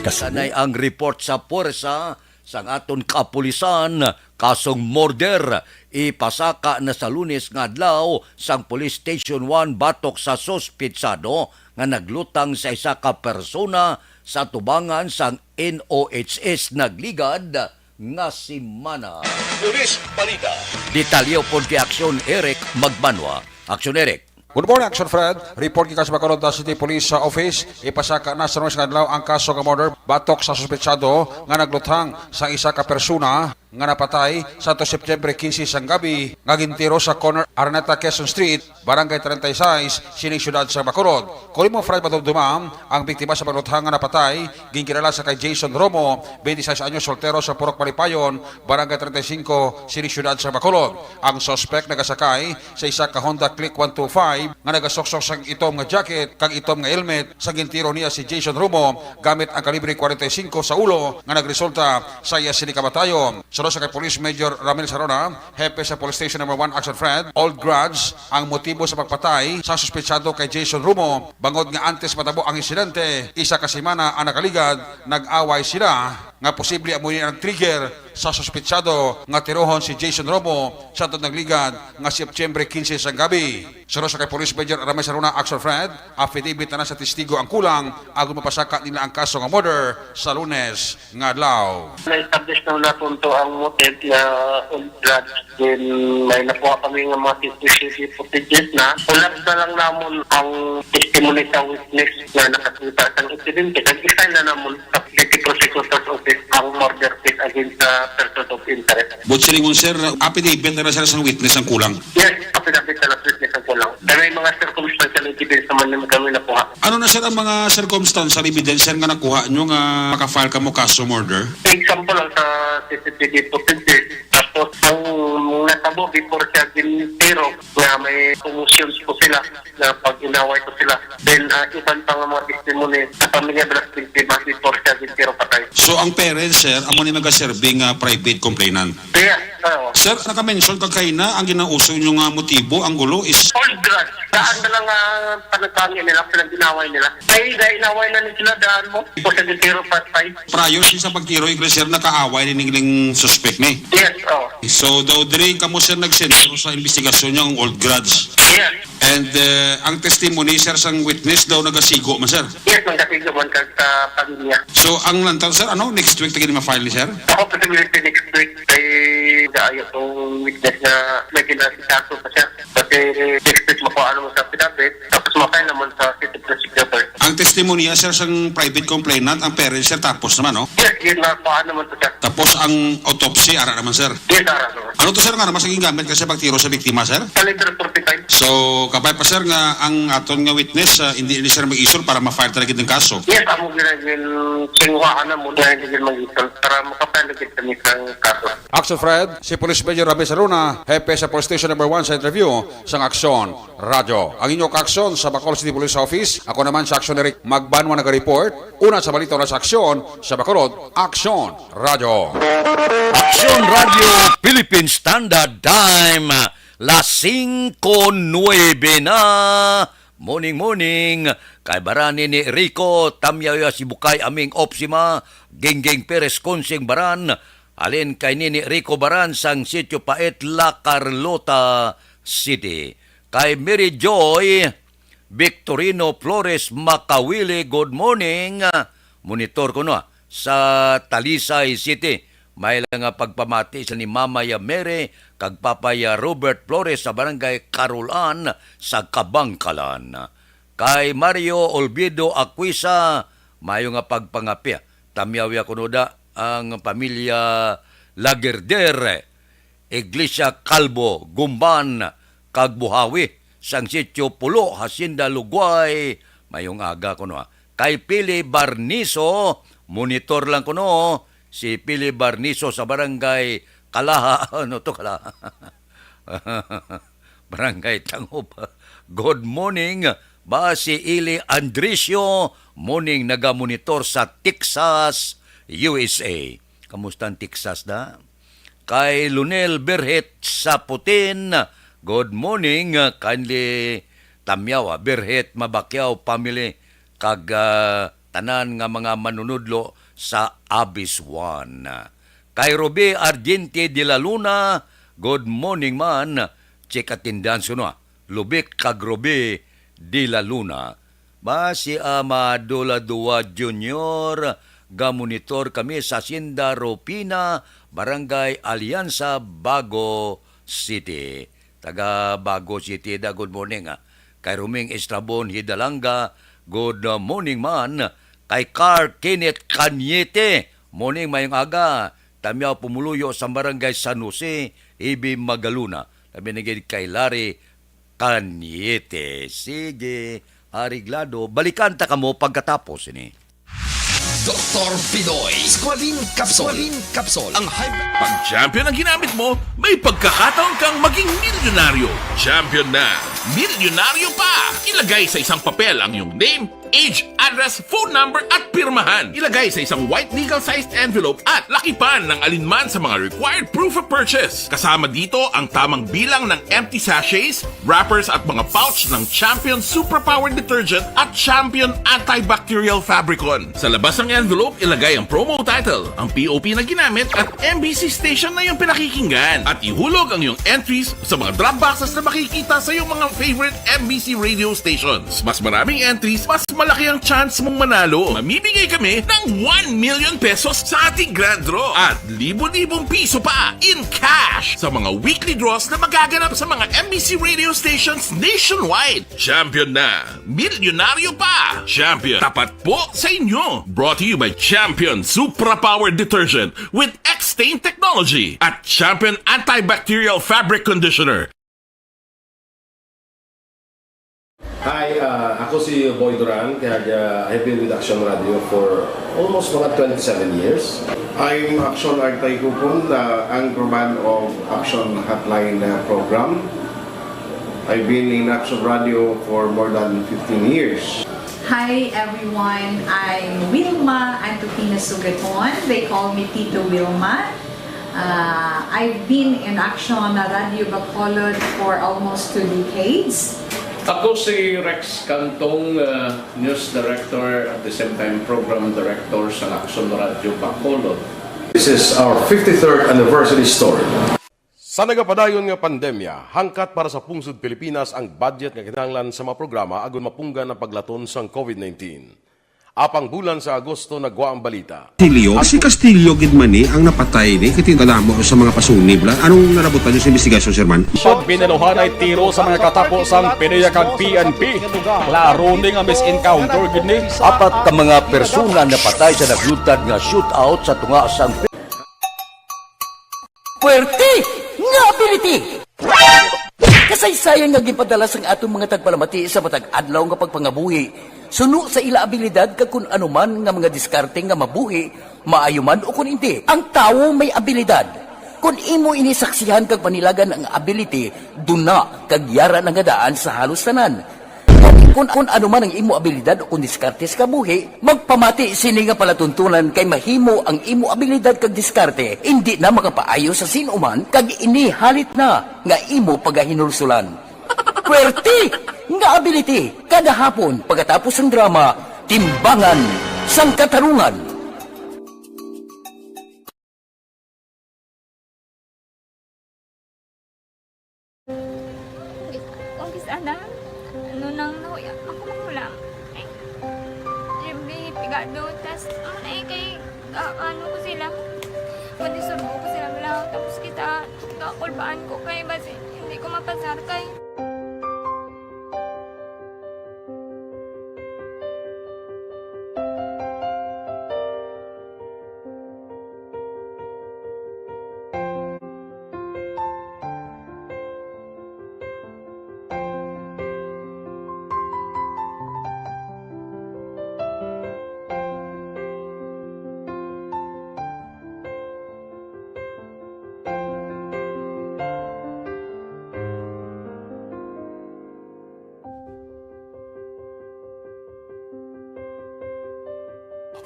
Kasubo? Sanay ang report sa puwersa sang aton kapulisan, kasong murder ipasaka na sa Lunes nga adlaw sang Police Station one batok sa suspetsado nga naglutang sa isa ka persona sa tubangan sang N O H S nagligad nga semana. Police Balita. Detalye upod kay Aksyon Eric Magbanwa. Aksyon Eric. Good morning, Action Fred. Report gikan sa Bacolod City Police sa Office. Ipasaka na sa Lunes nga adlaw ang kaso nga murder batok sa suspetsado nga nagluthang sa isa ka persona nga napatay sa to September quince sang gabi nga gintiro sa corner Araneta, Quezon Street, Barangay treinta y seis, sining siyudad sa Bacolod. Kon imo, Fred, madumduma, ang biktima sa pagluthang nga napatay ginkilala sa kay Jason Romo, twenty-six anyos, soltero sa Purok Malipayon, Barangay treinta y cinco, sining siyudad sa Bacolod. Ang suspect nagasakay sa isa ka Honda Click one two five nga nagasuksok sang itom nga jacket kag itom nga helmet sa gintiro niya si Jason Romo gamit ang kalibre forty-five sa ulo nga nagresulta sa iya sini kamatayon. Suno sa kay Police Major Ramil Sarona, hepe sa Police Station Number One Action Fred, old grudge ang motibo sa pagpatay sa suspetsado kay Jason Romo, bangod nga antes matabo ang insidente, isa ka semana ang nakaligad, nag-away sila nga posible amo ni ang trigger sa suspetsado nga tirohon si Jason Romo sa tuod nagligad nga September quince sang gabi. Suno sa kay Police Major Ramil Sarona, Action Fred, affidavit na sa testigo ang kulang agod mapasaka nila ang kaso nga murder sa Lunes nga adlaw. Na-establish na naton to ang motive nga old grudge. Then may nakuha kami nga mga C C T V footages na. Ulap na lang namon ang testimony sa witness nga nakakita sa insidente. Nag-file na namon sa City Prosecutor's Office ang murder case against the person of interest. But silingon, sir, affidavit na lang, sir, sang witness ang kulang. Yes, affidavit na lang witness ang kulang. Pero may mga circumstantial evidence naman naman kami nakuha. Ano na, sir, ang mga circumstantial evidence, sir, nga nakuha nyo nga maka-file kamo kaso murder? Example lang sa C C T V footage, eh. Tapos ang natabo before siya gintiro nga may commotions po sila na pag-inaway ko sila. Then, ah, iban pa nga mga testimony sa pamilya, Blas Biktima, before siya gintiro patay. So, ang parents, sir, amo ni magaserve nga private complainant? Kaya, oo. Sir, naka-mention ka kaina, ang ginauso nyo nga motibo, ang gulo is old grudge. Daan na lang nga panagkangin nila, pinag-inaway nila. Ay, inaway na ni sila, daan mo. Before siya gintiro patay. Prior siya sa pagtiro, iglesia, nakaaway ni ningling suspect ni. Yes, oo. So, daw diri kamo, sir, nagsentro sa investigasyon niya ang old grudge. Yes. And, uh, ang testimony, sir, sang witness daw nagasigo man, sir. Yes, nagasigo man kag sa pamilya. So, ang lantaw, sir, ano, next week ta gid ma-file ni, sir? Ako, possibility next week kay gaayo tong witness nga may kinasikaso pa siya. Kasi next week makuha naman sa affidavit, tapos ma-file naman sa city prosecutor. Ang testimonya, sir, sang private complainant, ang parents, sir, tapos naman, no? Yes, yun, nakuha naman to, sir. Tapos ang autopsy, ara naman, sir? Yes, ara naman. Ano to, sir, nga naman sa gingamit kasi pagtiro sa biktima, sir? Caliber forty-five. So, kabay pa, sir, nga ang aton nga witness, ah, hindi ni, sir, mag-isol para ma-file talaga ng kaso? Yes, amo ginagin singuhaan na muna hindi mag-isol para makapalagit kami sa kaso. Action Fred, si Police Major Rabi Saruna, hepe sa Police Station Number One sa interview sang Aksyon Radyo. Ang inyo kaaksyon sa Bacolod City Police Office, ako naman sa Aksyon Eric Magbanwa naga-report. Una sa balita, una sa aksyon sa Bacolod, Aksyon Radyo. Aksyon Radyo Philippine Standard Time, las singko nuwebe na. Morning, morning. Kay Baran ni Rico, Tamyaw ya si Bukay Aming Opsima, Gingging Perez Consing Baran, Alin kay Nini Rico Baran sang Sitio Pait, La Carlota City. Kay Mary Joy Victorino Flores Makawili, good morning. Monitor ko no, sa Talisay City. May lang nga pagpamati sa ni Mama ya Mary kag Papa ya Robert Flores sa Barangay Carolan sa Kabangkalan. Kay Mario Olvido Aquisa, mayo nga pagpangapi. Tamyaw ya kuno da ang pamilya Lagerdere, Iglesia Calvo, Gumban, kag Buhawi, sang Sitio Pulo, Hacienda Lugway. Mayong aga kuno, ah. Kay Pili Barniso, monitor lang kuno, si Pili Barniso sa Barangay Kalaha, ano to, Kalaha? Barangay Tangub. Good morning. Ba si Ili Andricio, morning, nagamonitor sa Texas, U S A. Kamusta ang Texas da? Kay Lunel Berhet sa Putin, good morning. Kindly tamyaw, ah, Berhet Mabakyaw family kag, ah, tanan nga mga manunudlo sa Abiswan. Kay Ruby Argente de la Luna, good morning man. Check attendance kuno, ah. Lubik kag Ruby de la Luna. Ba si Amado Ladua Junior, gamonitor kami sa Hacienda Rupina, Barangay Alianza, Bago City. Taga Bago City da, good morning, ah. Kay Roming Estrabon Hidalanga, good morning man. Kay Carl Kenneth Cañete, morning, mayong aga. Tamyaw pumuluyo sa Barangay San Jose, Ibi Magaluna. Labi na gid kay Larry Cañete. Sige, areglado. Balikan ta kamo pagkatapos ini. Doktor Pidoy, Squalene Capsule. Squalene Capsule. Ang high... Pag Champion ang ginamit mo, may pagkakataon kang maging milyonaryo. Champion na, milyonaryo pa! Ilagay sa isang papel ang iyong name, age, address, phone number, at pirmahan. Ilagay sa isang white legal-sized envelope at lakipan ng alinman sa mga required proof of purchase. Kasama dito ang tamang bilang ng empty sachets, wrappers at mga pouch ng Champion Suprapower Detergent at Champion Antibacterial Fabricon. Sa labas ng envelope, ilagay ang promo title, ang P O P na ginamit at M B C station na iyong pinakikinggan. At ihulog ang iyong entries sa mga drop boxes na makikita sa iyong mga favorite M B C radio stations. Mas maraming entries, mas malaki ang chance mong manalo. Mamimigay kami ng one million pesos sa ating grand draw at libo-libong piso pa in cash sa mga weekly draws na magaganap sa mga M B C radio stations nationwide. Champion na! Milyonaryo pa! Champion, tapat po sa inyo! Brought to you by Champion Supra Power Detergent with X-Stain Technology at Champion Antibacterial Fabric Conditioner. Hi, uh, ako si Boy Duran, kag, uh, I've been with Action Radio for almost mga twenty-seven years. I'm Action Artay Kupon, the anchorman of Action Hotline, uh, program. I've been in Action Radio for more than fifteen years. Hi everyone, I'm Wilma Antupina Sugaton. They call me Tito Wilma. Uh, I've been in Action Radio Bacolod for almost two decades. Ako si Rex Cantong, uh, news director, at the same time program director sa Action Radio Bacolod. This is our fifty-third anniversary story. Sa nagapadayon nga pandemya, hangkat para sa pungsod Pilipinas ang budget nga kinahanglan sa mga programa agud mapunggan ang paglaton sang COVID nineteen. Apang bulan sa Agosto nagwa ang balita. Castillo, si Castillo gid man ni ang napatay ni, kay tingala mo sa mga pasunib la. Anong nalabutan niyo sa investigasyon, Sir Man? Pag binaluhanay tiro sa mga katapo sang PDEA kag P N P. Klaro ni nga mis-encounter gid ni. Apat ka mga persona napatay sa naglutad nga shootout sa tunga sang Puwerte nga ability! Kasaysayan nga ginpadala sang aton mga tagpalamati sa matag adlaw nga pagpangabuhi, suno sa ila abilidad kag kun ano man nga mga diskarte nga mabuhi, maayo man o kun indi. Ang tawo may abilidad. Kun imo ini saksihan kag panilagan ang ability, duna kag yara na nga daan sa halos tanan. Kun, kun ano man ang imo abilidad o kun diskarte sa kabuhi, magpamati sini nga palatuntunan kay mahimo ang imo abilidad kag diskarte indi na makapaayo sa sin-o man kag ini halit na nga imo pagahinulsulan. Puwerte nga ability kada hapon pagkatapos sang drama, Timbangan sang Katarungan. Tas, amo na eh, kay, ah, ano ko sila, kung isulbo ko sila lang, tapos kita, kakulbaan ko kay basi hindi ko mapasar kay.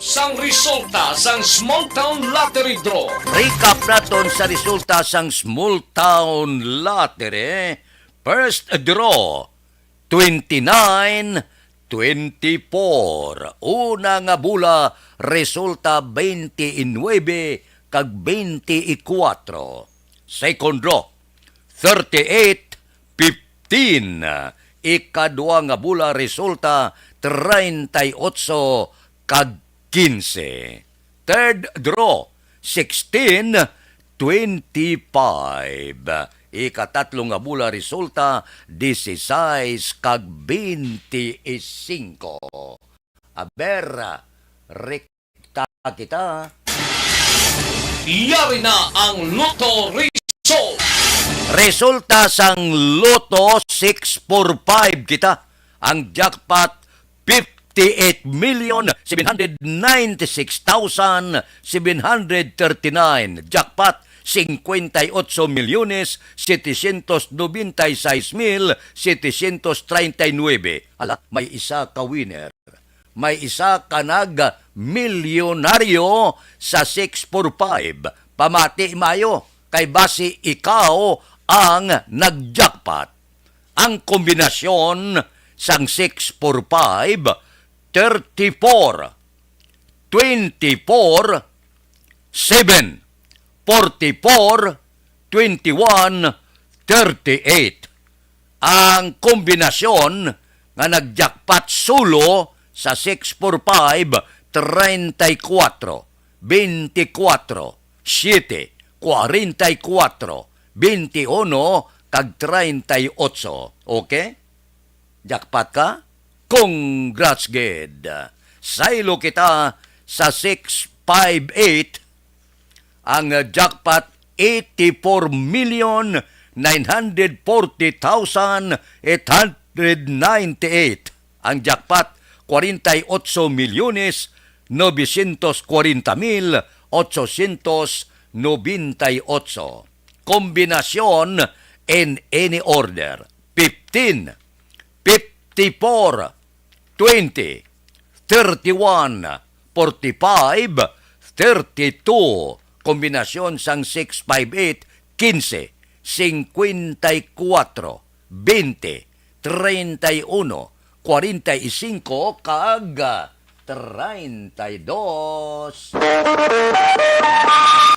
Sang resulta sang Small Town Lottery Draw. Recap naton sa resulta sang Small Town Lottery. First draw, twenty-nine, twenty-four. Una nga bola, resulta twenty-nine kag twenty-four. Second draw, thirty-eight, fifteen. Ikadua nga bola, resulta treinta y ocho kag quince. Third draw, sixteen, twenty-five. Ikatatlo nga bola, resulta dieciséis kag veinticinco. Aber, rekta kita. Yari na ang Lotto Result. Resulta sang Lotto six four five kita. Ang jackpot, fifty-eight million seven hundred ninety-six thousand seven hundred thirty-nine. Jackpot, cincuenta y ocho millones setecientos noventa y seis mil setecientos treinta y nueve. Hala, may isa ka winner. May isa ka nag-milyonaryo sa six four five. Pamati maayo, kay basi ikaw ang nag-jackpot. Ang kombinasyon sang six four five, thirty-four, twenty-four, seven, forty-four, twenty-one, thirty-eight. Ang kombinasyon nga nag-jackpot solo sa six four five, treinta y cuatro, veinticuatro, siete, cuarenta y cuatro, veintiuno, kag treinta y ocho. Okay? Jackpot ka? Congrats gid. Saylo kita sa six five eight. Ang jackpot, eighty-four million nine hundred forty thousand eight hundred ninety-eight. Ang jackpot, cuarenta y ocho milyones novecientos cuarenta mil ochocientos noventa y ocho. Kombinasyon in any order, fifteen, fifty-four, twenty, thirty-one, forty-five, thirty-two. Kombinasyon sang six five eight, quince, cincuenta y cuatro, veinte, treinta y uno, cuarenta y cinco, kag treinta y dos.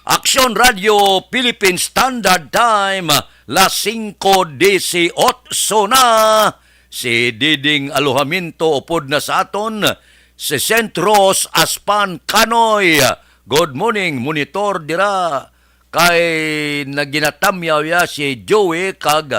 Aksyon Radio Philippine Standard Time, las singko dieciocho na. Si Diding Alojamiento upod na sa aton, si Saint Rose Aspan Kanoy. Good morning, monitor dira. Kay naginatamyaw ya si Joey kag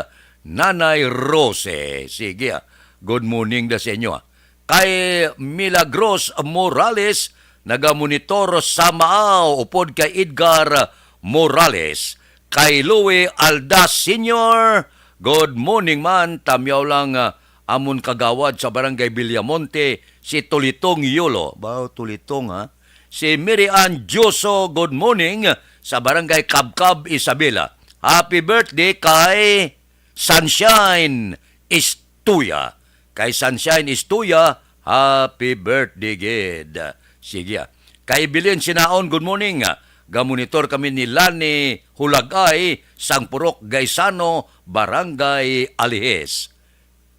Nanay Rose. Sige, ah. Good morning da sa inyo, ah. Kay Milagros Morales, nagamonitor sa Maao, upod kay Edgar Morales. Kay Louie Aldas Senior, good morning man. Tamyaw lang, ah, amon kagawad sa Barangay Villamonte, si Tulitong Yolo. Ba, Tulitong, ha? Si Mary Ann Dioso, good morning, sa Barangay Cabcab, Isabela. Happy birthday kay Sunshine Istuya. Kay Sunshine Istuya, happy birthday gid. Sige, ah. Kay Belen Sinaon, good morning. Gamonitor kami ni Lani Hulagay, sang Purok Gaisano, Barangay Alijes.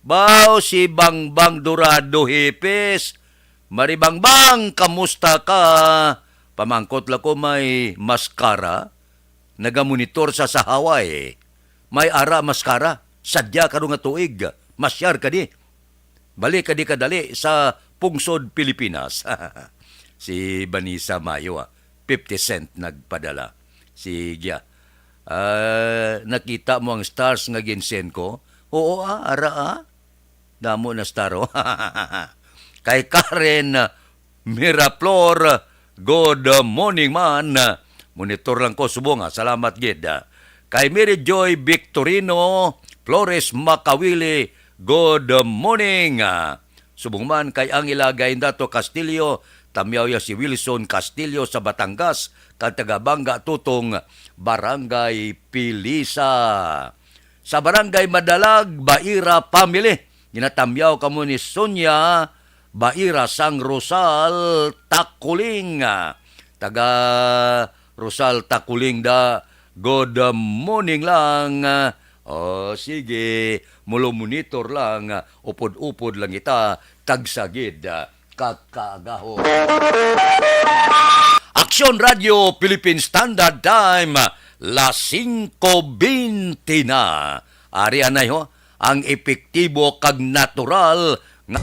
Baw, si Bangbang Dorado, Hipis. Mari Bangbang, kamusta ka? Pamangkot la ko, may maskara? Nagamonitor sa, sa Hawaii. May ara maskara. Sadya karon nga tuig. Masyar ka di. Balik ka di kadali sa pungsod Pilipinas. Si Vanessa Mayo, ah. Fifty cent nagpadala. Sige, ah. Ah, nakita mo ang stars nga ginsend ko? Oo, ah, ara, ah. Damo na star, oh. Kay Karen, ah, Miraflor, good morning, man. Monitor lang ko subong, ah. Salamat gid, ah. Kay Mary Joy Victorino Flores Makawili, good morning, ah. Subong man kay Angela Gaindato Castillo, tamyaw ya si Wilson Castillo sa Batangas, kag taga Bangga Tutong, Barangay Pilisa. Sa Barangay Madalag, Baira family, ginatamyaw kamo ni Sonia Baira sang Rosal Takuling. Taga Rosal Takuling da, good morning lang. O, sige, mulo monitor lang, upod-upod lang kita, kag sagid, kakaagaho. Aksyon Radio Philippine Standard Time, las singko bente na. Ari anay ho, ang epektibo kag natural nga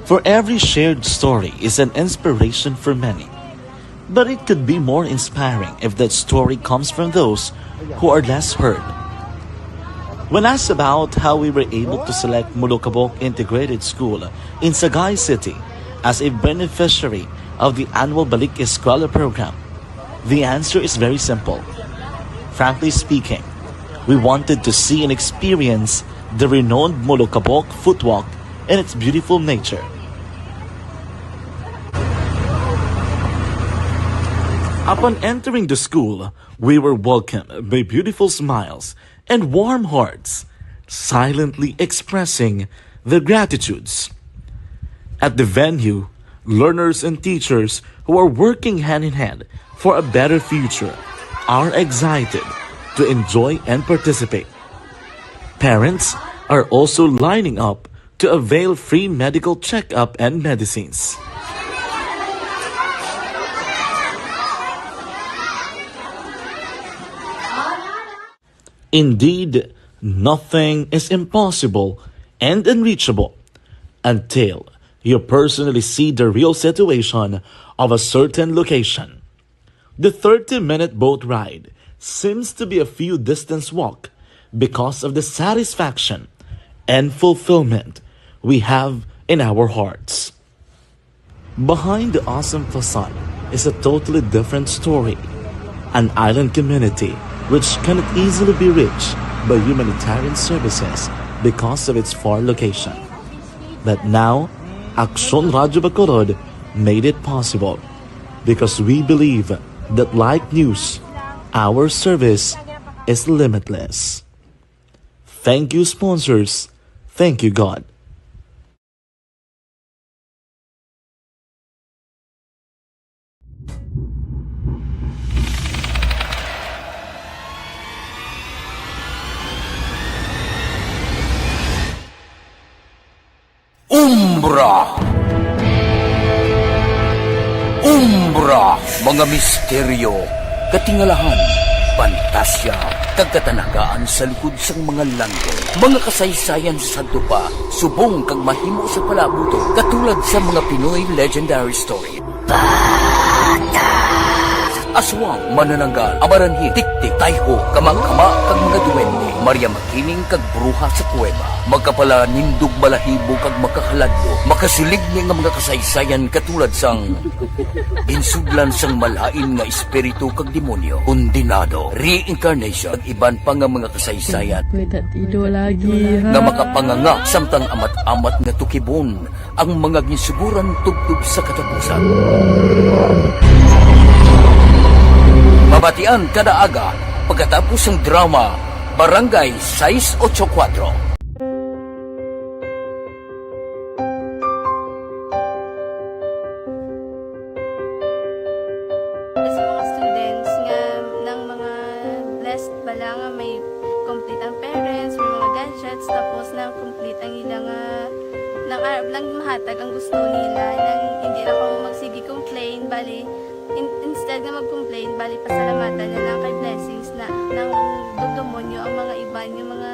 For every shared story is an inspiration for many. But it could be more inspiring if that story comes from those who are less heard. When asked about how we were able to select Molokabok Integrated School in Sagay City as a beneficiary of the annual Balik Eskwela program, the answer is very simple. Frankly speaking, we wanted to see and experience the renowned Molokabok Footwalk and its beautiful nature. Upon entering the school, we were welcomed by beautiful smiles and warm hearts, silently expressing their gratitudes. At the venue, learners and teachers who are working hand in hand for a better future are excited to enjoy and participate. Parents are also lining up to avail free medical checkup and medicines. Indeed, nothing is impossible and unreachable until you personally see the real situation of a certain location. The thirty-minute boat ride seems to be a few distance walk because of the satisfaction and fulfillment we have in our hearts. Behind the awesome facade is a totally different story. An island community which cannot easily be reached by humanitarian services because of its far location. But now, Aksyon Radyo Bacolod made it possible because we believe that like news, our service is limitless. Thank you, sponsors. Thank you, God. Umbra. Umbra, mga misteryo, katingalahan, pantasya, kag katanagaan sa likod sang mga landong. Mga kasaysayan sa sadto pa, subong kag mahimo sa palaabuton, katulad sa mga Pinoy legendary story. Aswang, manananggal, amaranhi, tiktik, tayho, kamangkama, kag mga duwende, Maria Makiling kag bruha sa kuweba, makapalanindog balahibo kag makahaladlo, makasiligni nga mga kasaysayan katulad sang ginsudlan sang malain nga espiritu kag demonyo, kondenado, reincarnation, kag iban pa nga mga kasaysayan May tatido lagi, ha? nga makapanganga samtang amat-amat nga tukibon ang mga ginsuguran tubtob sa katapusan. Mabatian kada aga pagkatapos sang drama Barangay sais ocho kuwatro. Sa mga students nga nang mga blessed bala nga may complete ang parents, may mga gadgets, tapos na Ang ila nga, nang arap lang mahatag ang gusto nila, nang hindi na kamo magsige complain, bali, in-, instead nga mag-complain, bali, pasalamatan na lang kay blessings na, nang dumdumon nyo ang mga iban, yung mga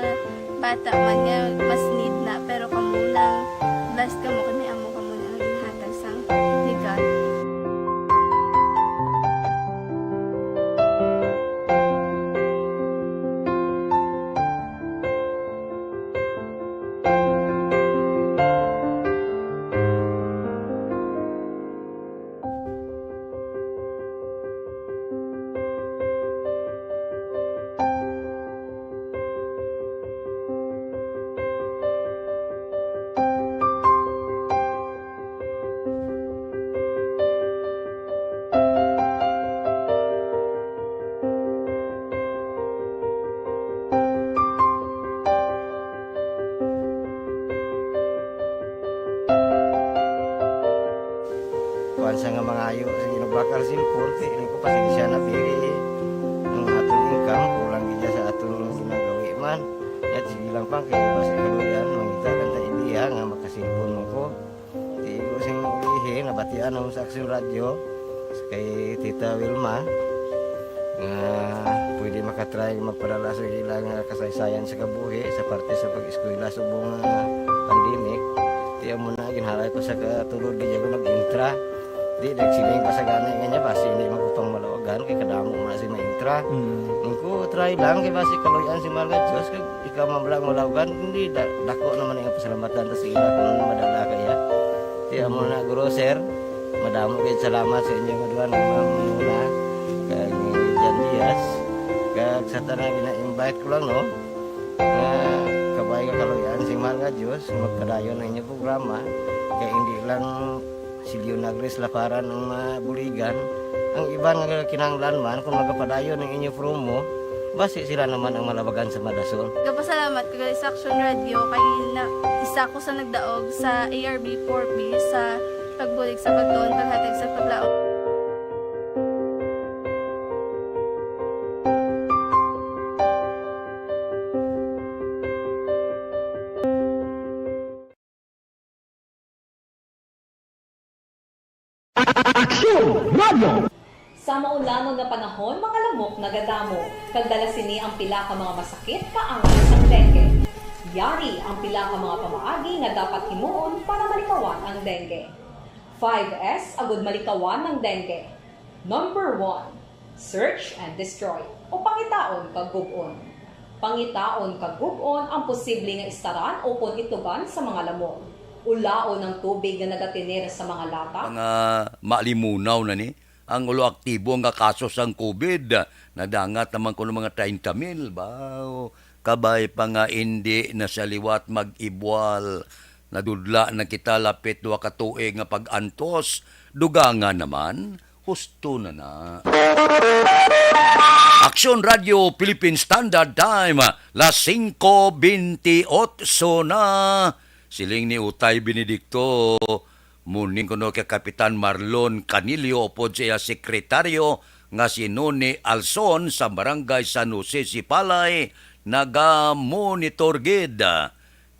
bata man nga mas need na, pero kamo nang blessed kamo, kami amo kamo na ang ginhatag sang ligat. Kuan sa nga mangayo sa ginubakal sin korte, ini ko pasensya na pili ang aton income, kulang gid sa aton ginagawi man. Yat sige lang pang kay basi kaluyan, mangita lang ta idea nga makasilpon mo ko. Tigo sing ihi, nabatian ang sa Aksyon Radyo kay Tita Wilma nga pwede makatry magpadala sa ilang kasaysayan sa kabuhi sa parte sa pag-eskwela subong nga pandemic. Tiyan mo na, ginhalay ko sa katulod, di ako nag-intra. Di, nagsiling pa sa gani nga niya, basi hindi man ko pang malawagan, kay kadamo mo na si maintra. Mm. Ang ko, try lang, kay basi kaluyan si Mahal nga Diyos, kag ikaw man lang malawagan, hindi, da-, dako naman ang pasalamatan ta sa ila kung ano madala kaya. Tiyan mo na, Guro, Sir, madamo kayo salamat sa inyo nga duha nga mga muna, kag ni Jan Diaz, kag sa tanan gina-invite ko lang, no? Nga kabay nga kaluyan si Mahal nga Diyos, magpadayon ang inyong programa, kay hindi lang si Leonagris Laparan ang mabuligan. Ang iban nga kinahanglan man, kung magapadayon ang inyo promo, basi sila naman ang malabagan sa madason. Gapasalamat ko gali sa Aksyon Radio kay na, isa ko sa nagdaog sa A R B four B sa pagbulig sa pagtuon, paghatag sa paglaom. Aksyon Radio! Sa maulanon nga panahon, mga lamok nagadamo, kag dala sini ang pila ka mga masakit kaangay sang dengue. Yari ang pila ka mga pamaagi nga dapat himuon para malikawan ang dengue. Five S agud malikawan ang dengue. Number one, search and destroy, o pangitaon kag gub-on. Pangitaon kag gub-on ang posible nga istaran ukon ituban sa mga lamok. Ulaon ang tubig nga nagatener sa mga lata. Mga malimunaw na ni ang ulo aktibo nga kaso sang COVID. Nadangat naman kuno mga treinta mil ba? O, kabay pa nga indi na siya liwat mag-ibwal. Nadudla na kita lapit duha ka tuig nga pag-antos. Dugangan naman, husto na na. Aksyon Radio Philippine Standard Time, las singko bentiocho na. Siling ni Utay Benedicto, muning kuno kay Kapitan Marlon Canillo upod sa iya sekretaryo nga si Noni Alson sa Barangay San Jose, Sipalay, naga-monitor gid.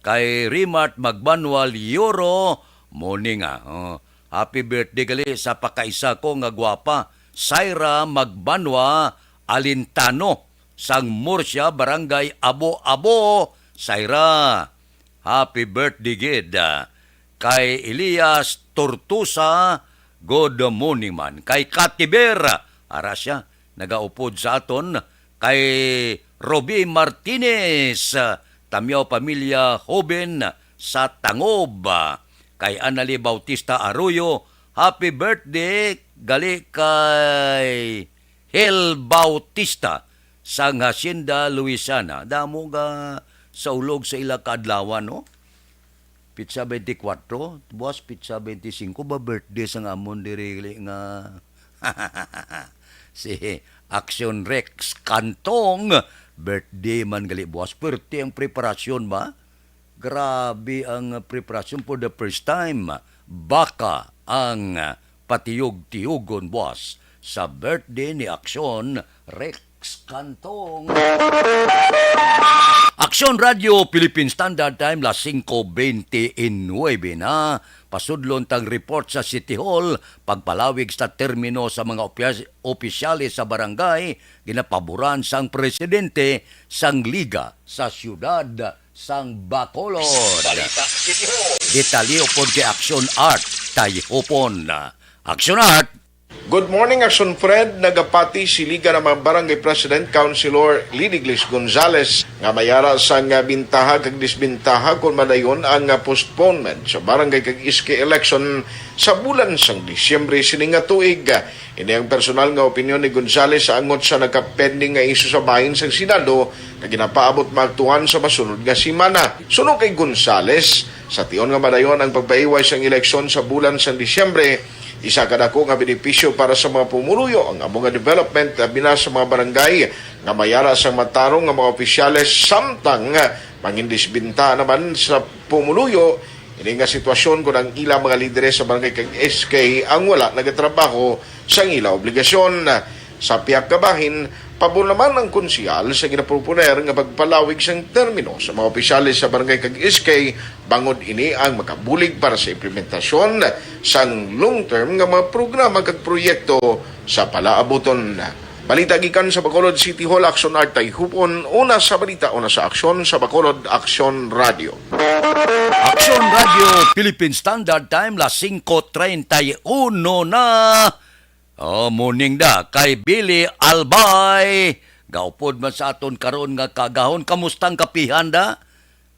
Kay Rimart Magbanwa Lioro, morning, ah. Oh, happy birthday gali sa pakaisa ko nga gwapa, Syra Magbanwa Alintano, sang Murcia, Barangay Abo-Abo, Syra. Happy birthday gid, ah, kay Elias Tortosa, good morning man. Kay Katiber, ara siya, nagaupod sa aton, kay Roby Martinez, Tamyaw Pamilya Hoben sa Tangob, kay Anali Bautista Arroyo, happy birthday gali kay Hel Bautista sang Hacienda Luisana. Damo ga sa ulog sa ila kaadlawan, no? Pitsa twenty-four, buwas pitsa twenty-five ba birthday sang amon diri nga si Action Rex Cantong, birthday man gali buwas. Pwerte ang preparasyon ba? Grabe ang preparasyon for the first time. Baka ang patiyog-tiyogon buwas sa birthday ni Action Rex Kantong. Aksyon Radio Philippine Standard Time, las singko bente y nuebe na. Pasudlon tang report sa City Hall, pagpalawig sa termino sa mga opyas-, opisyales sa barangay, ginapaboran sang presidente sang Liga sa Siyudad sang Bacolod. Balita City Hall. Detalye upod kay Aksyon Art Tayhupon. Aksyon Art! Good morning, Aksyon Fred. Nagapati si Liga ng mga Barangay President, Councilor Lidiglis Gonzales, nga may ara sang bintaha kag disbintaha kon madayon ang postponement sa barangay kag S K election sa bulan sang Disyembre sini nga tuig. Ini ang personal nga opinyon ni Gonzales sa angot sa nagka-pending nga isyu sa bahin sang Senado nga ginapaabot maaktuhan sa masunod nga semana. Suno kay Gonzales, sa tion nga madayon ang pagpahiway sang eleksyon sa bulan sang Disyembre, isa ka dako nga benepisyo para sa mga pumuluyo ang amo nga development, labi na sa mga barangay nga may ara sang matarong nga mga opisyales, samtang mangindisbinta naman sa pumuluyo ini nga sitwasyon kon ang ilang mga lideres sa barangay kag S K ang wala nagatrabaho sang ila obligasyon. Sa pihak ka bahin, pabor naman ang konsehal sa ginaproponer nga pagpalawig sang termino sa mga opisyales sa barangay kag S K, bangod ini ang makabulig para sa implementasyon sang long-term nga mga programa kag proyekto sa palaabuton. Balita gikan sa Bacolod City Hall, Aksyon Art Tayhupon, una sa balita, una sa aksyon, sa Bacolod Aksyon Radio. Aksyon Radio, Philippine Standard Time, las singko treinta y uno na. Oh, morning da kay Billy Albay. Gaupod man sa aton karon nga kaagahon. Kamusta ang kapihan da?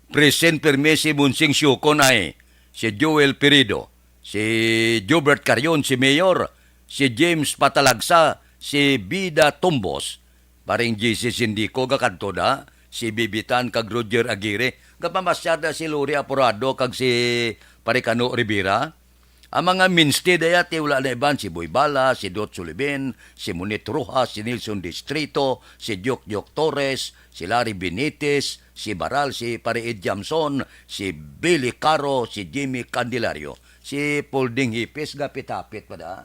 Present pirmi si Monsing Siukon ay si Joel Pirido, si Jobert Carion, si Mayor, si James Patalagsa, si Bida Tumbos, paring J C Sindico gakadto da, si Bibitan kag Roger Aguirre, gapamasyar da si Lori Aporado kag si Pare Cano Rivera. Ang mga mainstay dayati wala na iban si Boy Bala, si Dot Sulibin, si Monit Rojas, si Nelson Distrito, si Diok Diok Torres, si Larry Benitez, si Baral, si Pare Ed Jamson, si Billy Caro, si Jimmy Candelario, si Polding Hipis, gapit-hapit pa da.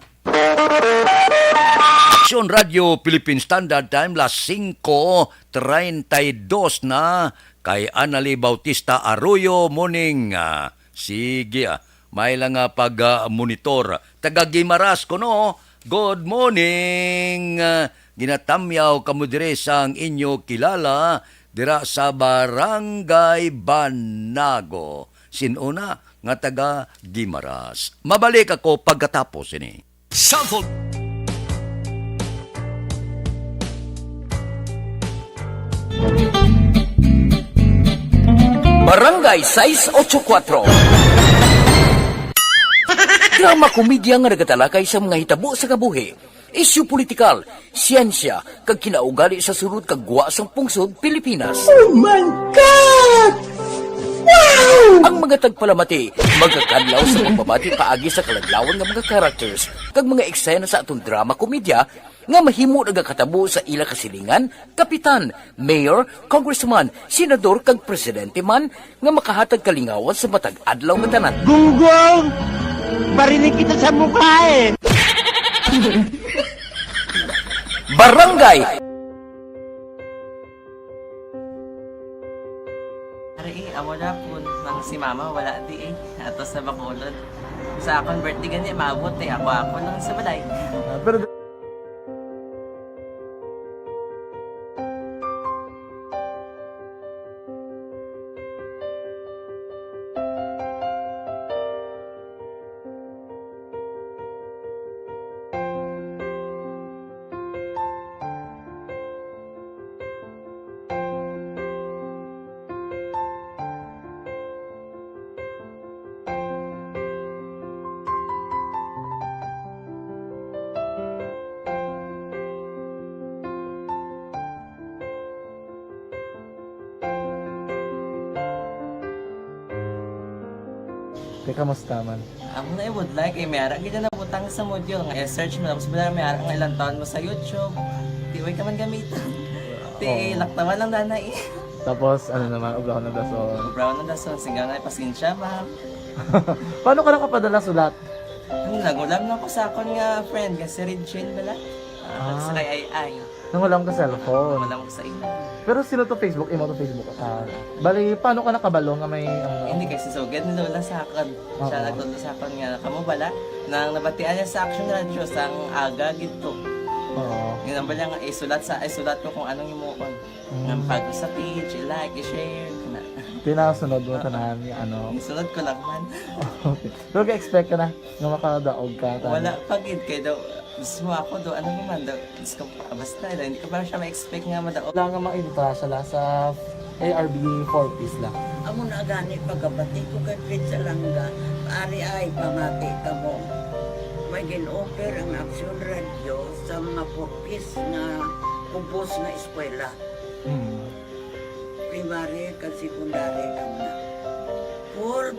Aksyon Radio Philippine Standard Time, las singko treinta y dos na, kay Annalie Bautista Arroyo, morning. Ah, sige, ah, may lang nga pag, ah, monitor. Taga Guimaras kuno, good morning. Ah, ginatamyaw kamo diri sang inyo kilala dira sa Barangay Banago. Sin-o na nga taga Guimaras. Mabalik ako pagkatapos ini. Sample. Barangay sais ocho kuatro. Drama komedya nga nagatalakay sa mga hitabo sa kabuhi, isyu politikal, siyensya, kag kinaugali sa sulod kag gwa sang pungsod Pilipinas. Oh my God! Wow! Ang mga tagpalamati magakadlaw sa pagbabati paagi sa kaladlawan nga mga characters kag mga eksena sa aton drama komedya nga mahimo nagakatabo sa ila kasilingan, kapitan, mayor, congressman, senador, kag presidente man, nga makahatag kalingawan sa matag adlaw nga tanan. Gunggong! Barinig kita sa mukha eh! Barangay! Ari, eh, amo na po nang si mama wala di eh. Ato sa Bacolod. Sa akon birthday gani, maabot eh. Ako-ako lang sa balay. Ah, pero Teka, kamusta man? Ako na, I would like, eh, may ara gid na butang sa module nga i-search mo, tapos wala, may ara nga ilang taon mo sa YouTube. Di, way ka man gamiton. Ti, oo, laktawan lang dana eh. Tapos, ano naman, ubrahon ng dason. Ubrahon ng dason, singgaw na, pasensya, ma'am. Paano ka nakapadala sulat? Ano, nagulam lang ko sa akon nga friend, nga si Regine bala. Ah, ah, sa kay Ay Ay. Nangulam ka cellphone. Wala mo sa imo. Pero sino to Facebook? Imo to Facebook? Ah, bali, paano ka nakabalo nga may, ano? Hindi, kay si Sugad ni Lola sa akon. Oo. Siya nagtudlo sa akon nga, "Kamo bala, nang nabatian niya sa Action Radio, sang aga gid to." Oo. Ginambal niya nga, isulat sa, isulat ko kung anong himuon. Mm. Nga pag sa page, i-like, i-share, kana. Tinasunod mo Oo. tanan, ano? Sunod ko lang man. Okay. Pero ga-expect ka na nga makadaog ka, tanan? Wala pa gid, kay daw, mismo ako daw, ano naman daw, Diyos ko, basta, hindi ko pa siya ma-expect nga madaog. Wala nga mainta siya la sa A R B four Ps la. Amo na gani pagkabati ko kay Prince Alanga, ari ay pamati kamo. May gin-offer ang Action Radio sa mga four Ps nga kubos nga eskwela. Hmm. Primary kag secondary lang na. Paul,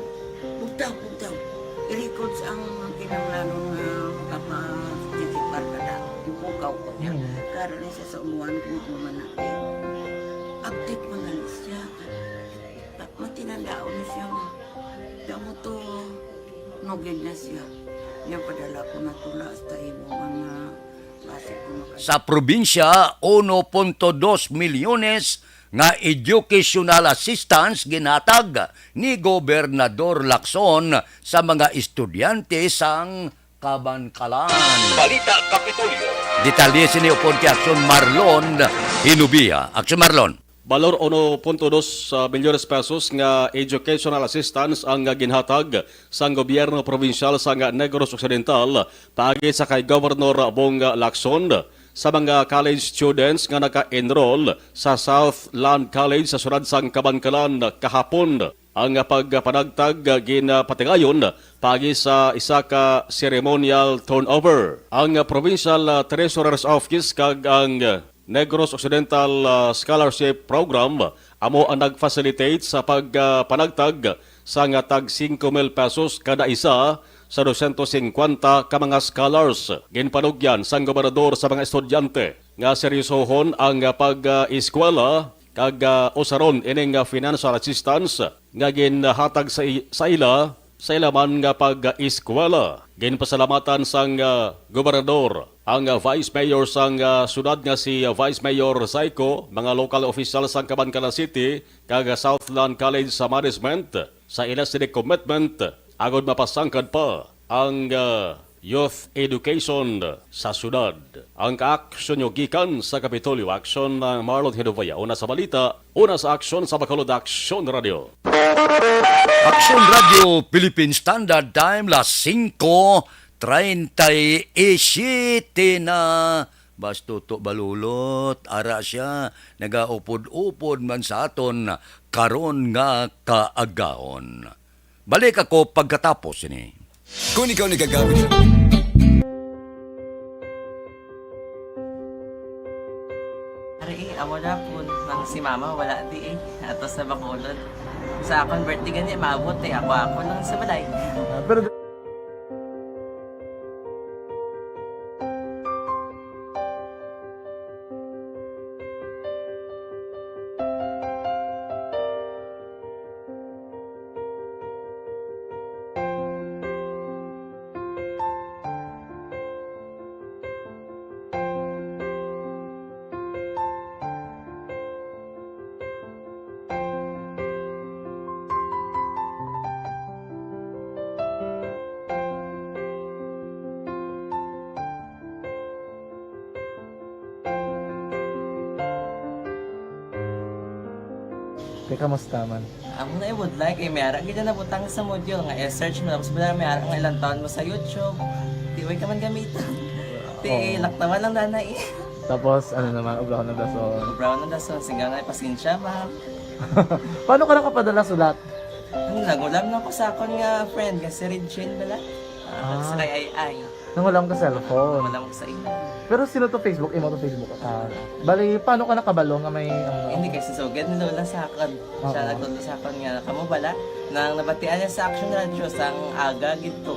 bugtaw, bugtaw. I-records ang kinahanglanon nga makaparticipar ka na. Ipukaw ko niya. Mm. Karon na siya sa umuan kung ano man na. Update man na siya. Pa-, matinandaon na siya nga. Kamo to, nugid na siya. Niya padala ko na tula hasta imo mga base ko maka- Sa probinsya, uno punto dos milyones nga educational assistance ginhatag ni Gobernador Lacson sa mga estudyante sang Kabankalan. Balita Kapitolyo. Detalye sini upod kay Action Marlon Hinubia. Action Marlon. Balor uno punto dos, ah, milyones pesos nga educational assistance ang ginhatag sang gobyerno probinsyal sang Negros Occidental paagi sa kay Governor Bong Lacson sa mga college students nga naka-enroll sa Southland College sa siyudad sang Kabankalan kahapon. Ang pagpanagtag ginapatigayon paagi sa isa ka ceremonial turnover. Ang Provincial Treasurer's Office kag ang Negros Occidental, ah, Scholarship Program amo ang nag-facilitate sa pagpanagtag sang tag singko mil pesos kada isa sa dosyentos singkwenta ka mga scholars. Ginpanugyan sang gobernador sa mga estudyante nga seryosohon ang pag-eskwela kag, ah, usaron ining, ah, financial assistance nga ginhatag sa i-, sa ila sa ila man nga pag-eskwela. Ginpasalamatan sang, ah, gobernador ang, ah, Vice Mayor sang, ah, siyudad nga si, ah, Vice Mayor Zyco, mga local officials sang Kabankalan City kag, ah, Southland College sa management sa ila sini commitment agud mapasangkad pa ang, ah, youth education sa siyudad. Ang kaaksyon nyo gikan sa Kapitolyo Action, ah, Marlon Hinubaya. Una sa balita, una sa aksyon sa Bacolod Action Radio. Action Radio Philippine Standard Time, las singko treinta y siete na. Bastuto balulot, ara siya, nagaupod-upod man sa aton karon nga kaagahon. Balik ako pagkatapos ini. Kung ikaw nagagamit sa Ari, eh, amo na po nang si mama wala di eh. Ato sa Bacolod. Sa akong birthday gani, maabot eh. Ako, ako lang sa balay. Ah, pero Te, kamusta man? Amo na i-would like, eh, may ara gid na butang sa module nga i-search mo, tapos wala may ara nga ilang taon mo sa YouTube. Di way ka man gamiton. Di, Oo. laktawan lang dana eh. Tapos, ano naman, obrahon ng dason. Obrahon ng dason, singga nga, pasensya, ma'am. Paano ka nakapadala sulat? Ano, nagulam na ko sa akon nga friend, nga si Regine bala. Ah, Ah. sa kay Ay Ay. Nangulam ka cellphone. Wala mo sa imo. Pero sino to Facebook? Imo to Facebook? Ah, bali, paano ka nakabalo nga may, ano? Hindi, kay si Sugad ni Lola sa akon. Siya Oo. nagtudlo sa akon nga, "Kamo bala, nang nabatian niya sa Action Radio, sang aga gid to."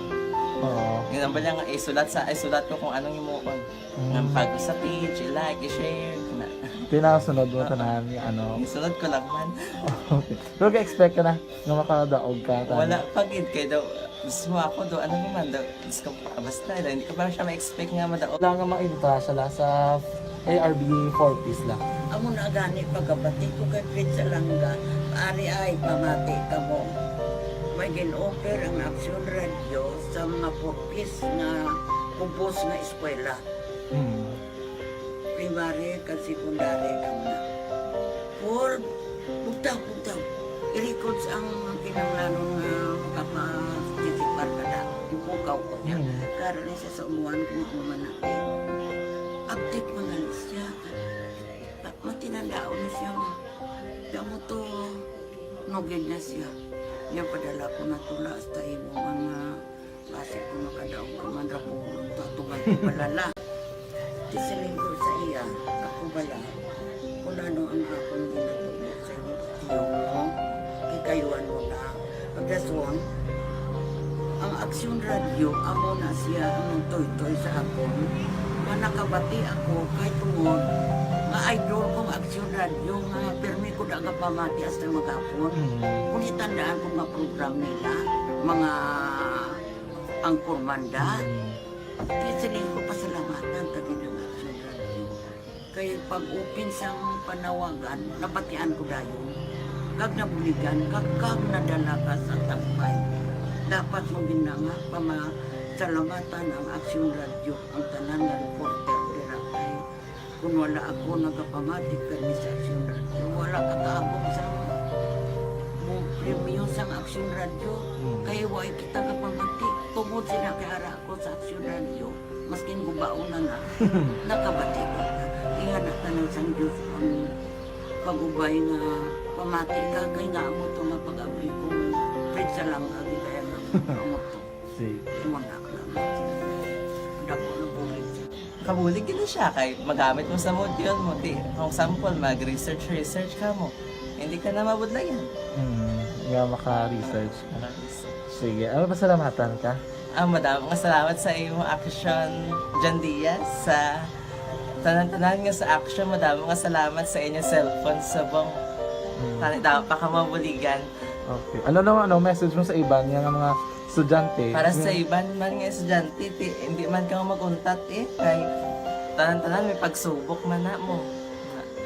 Oo. Ginambal niya nga, isulat sa, isulat ko kung anong himuon. Mm. Nga pag sa page, i-like, i-share, na. Tinasunod mo Oo. tanan, ano? Isunod ko lang man. Okay. Pero ga-expect ka na nga makadaog ka, tanan? Wala pa gid, kay daw, mismo ako daw, ano naman daw, Diyos ko, basta, hindi ko pa siya ma-expect nga madaog. Wala nga mainta siya la sa Kay R B A four Ps lang. Amo na gani pagkabati ko kay Fred Salanga, ari ay pamati kamo. May gin-offer ang Aksyon Radyo sa mga four Ps nga kubos nga eskwela. Hmm. Primary kag secondary kamo na. Four, bugtaw, bugtaw. I-records ang kinahanglanon nga makaparticipar ka na. Ipukaw ko niya. Hmm. Karon ni sa umuan kung ano man na. Update man gani siya. Pa-, matinandaon na siya, ma. Kaya mo to, nugid na siya. Niya padala ko na tula hasta imo mga klase ko makadaog ka man ra po. Tatugan ko palala. Di siling ko sa iya, ako bala. Kung ano ang akong ginatubo sa iyo, no? Kikayuan mo na. Pagkasuon, ang Aksyon Radyo, amo na siya ang nagtoytoy sa akon. Nga nakabati ako kay tungod nga idol kong Aksyon Radyo nga pirmi ko da nga pamati hasta maghapon. Mm. Kung itandaan ko nga program nila, mga angkor manda, Mm. kaya siling ko pasalamatan ta gid ang Aksyon Radyo. Kay pag-open sang panawagan, nabatian ko dayon. Kag nabuligan ka, kag nadala ka sa tampay. Dapat mo gid na nga pamasalamatan ang Aksyon Radyo, ang tanan nga reporter dira kay kung wala ako nagapamati kani sa Aksyon Radyo, wala ka kaabot sa mo premyo sang Aksyon Radyo. Hmm. Kay wa kita kapamati. Tungod sila kay ara ako sa Aksyon Radyo, maskin gubaon na nga, nakabati ko. Ingana tanan sang Diyos ang pag-ubay nga pamati ka, kay nga amo to nga pag-abli ko, Fred Salanga, gid kaya nga amo to. Sige. Imo na, amo to. Dako na bulig siya. Kabulig gid na siya kay magamit mo sa module mo. Di, for example, mag-research, research ka mo. Hindi ka na mabudlayan. Hmm, nga maka-research ka. Maka-research. Sige, ano, pasalamatan ka? Ah, madamo nga salamat sa imo Action, John Diaz, sa tanan-tanan nga sa Action. Madamo nga salamat sa inyo cellphone subong. Hmm. Tani, damo pa ka mabuligan. Okay. Ano naman, ano, message mo sa iban nga mga estudyante? Para sa Hmm. iban man nga estudyante, ti, hindi man ka mag-untat, eh, kay tanan-tanan may pagsubok man na mo.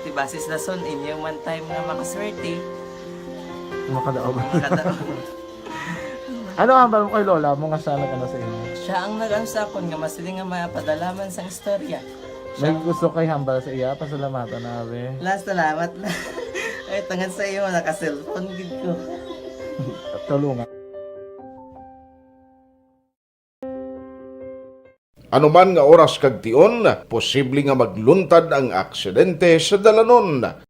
Ti, base sa rason, inyo man time nga makaswerte. Makadaog. Makadaog. Ano ang hambal mo kay lola mo nga siya nag-ano sa imo? Siya ang nag-ano sa akon nga masiling nga mapadala man sang istorya. May Siya gusto kay hambal sa iya, pasalamatan na, abi. La, salamat na. Ay, tungod sa iyo, naka-cellphone gid ko. Tulungan. Anuman nga oras kag tion, posible nga magluntad ang aksidente sa dalanon.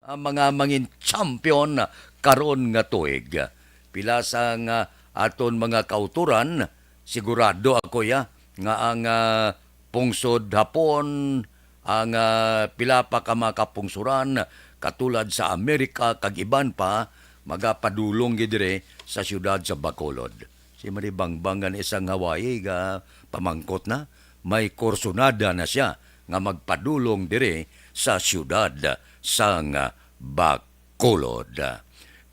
Ang mga mangin champion karon nga tuig. Pila sang, ah, aton mga kauturan, sigurado ako, ya, nga ang, ah, pungsod Hapon, ang, ah, pila pa ka mga kapungsuran, katulad sa Amerika kag iban pa, magapadulong gid diri sa siyudad sa Bacolod. Si Mari Bangbang nga isang Hawaii nga pamangkot na, may kursunada na siya nga magpadulong diri sa siyudad sang Bacolod.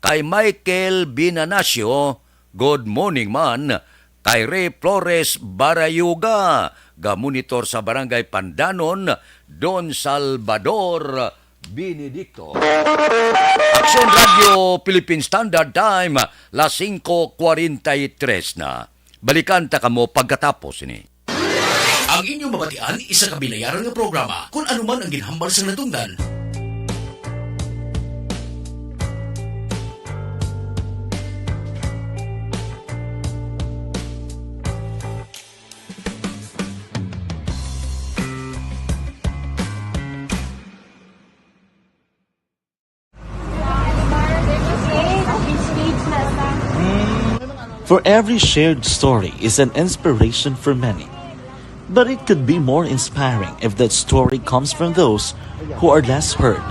Kay Michael Binanacio, good morning man. Kay Ray Flores Barayuga, ga-monitor sa Barangay Pandanon, Don Salvador Benedicto. Aksyon Radio Philippine Standard Time, las singko kwarenta y tres na. Balikan ta kamo pagkatapos ini. Ang inyong mabatian, isa ka binayaran nga programa. Kung ano man ang ginhambal sang natungdan. For every shared story is an inspiration for many. But it could be more inspiring if that story comes from those who are less heard.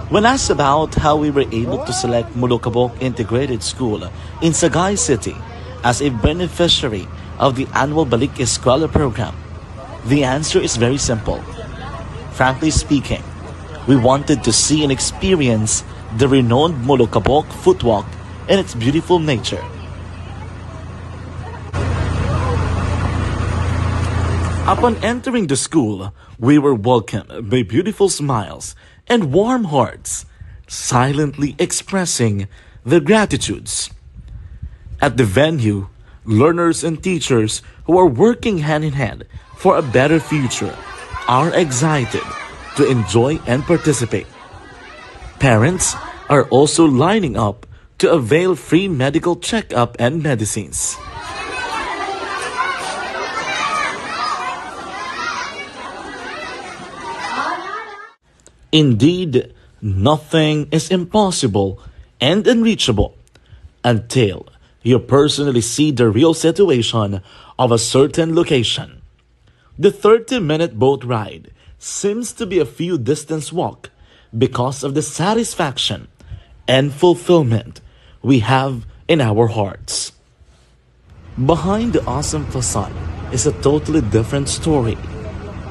When asked about how we were able to select Molokabok Integrated School in Sagay City as a beneficiary of the annual Balik Eskwela program, the answer is very simple. Frankly speaking, we wanted to see and experience the renowned Molokabok footwalk and its beautiful nature. Upon entering the school, we were welcomed by beautiful smiles and warm hearts, silently expressing their gratitudes. At the venue, learners and teachers who are working hand in hand for a better future are excited to enjoy and participate. Parents are also lining up to avail free medical checkup and medicines. Indeed, nothing is impossible and unreachable until you personally see the real situation of a certain location. The thirty-minute boat ride seems to be a few distance walk because of the satisfaction and fulfillment we have in our hearts. Behind the awesome facade is a totally different story.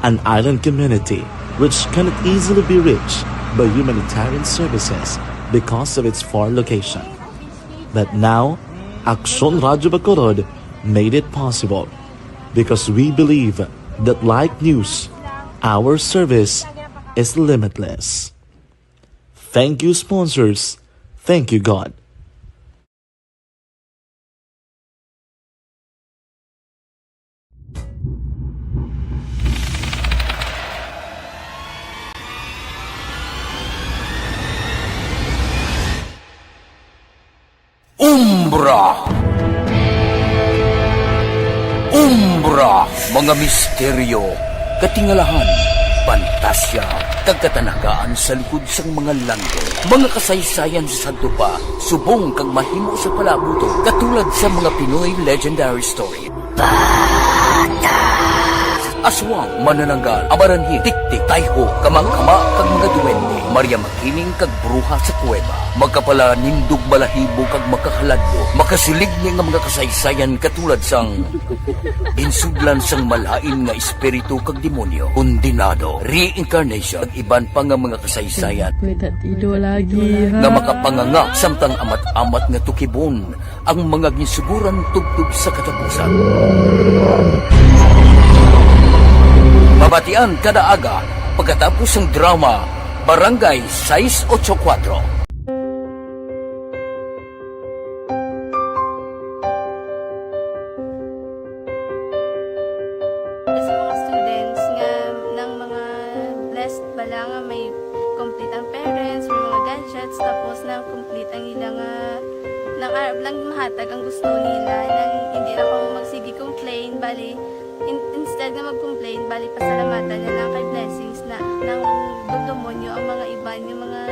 An island community which cannot easily be reached by humanitarian services because of its far location. But now, Aksyon Radyo Bacolod made it possible because we believe that, like news, our service is limitless. Thank you, sponsors. Thank you, God. Umbra. Umbra, mga misteryo, katingalahan, pantasya, kag katanagaan sa likod sang mga langit. Mga kasaysayan sa sadto pa, subong kag mahimo sa palaabuton, katulad sa mga Pinoy legendary story. Aswang, manananggal, amaranhil, tiktik, tayho, kamangkama, kag mga duwende, Maria Makiling, kag bruha sa kuweba. Magkapalanindog, balahibo, kag makahaladlok, makasiligni nga mga kasaysayan katulad sang ginsudlan sang malain nga espiritu kag demonyo, kondenado, reincarnation, kag iban pa nga mga kasaysayan May tatido lagi, nga ha? makapanganga samtang amat-amat nga tukibon ang mga ginsuguran tubtob sa katapusan. Mabatian kada aga pagkatapos sang drama Barangay sais ocho kuwatro. Sa mga students nga nang mga blessed bala nga may complete ang parents, may mga gadgets, tapos nang complete ang ila nga, nang arab lang mahatag ang gusto nila, nang hindi na kamo magsige complain, bali, in-, instead nga mag-complain, bali, pasalamatan na lang kay blessings na, nang dugdumonyo ang mga iban nga mga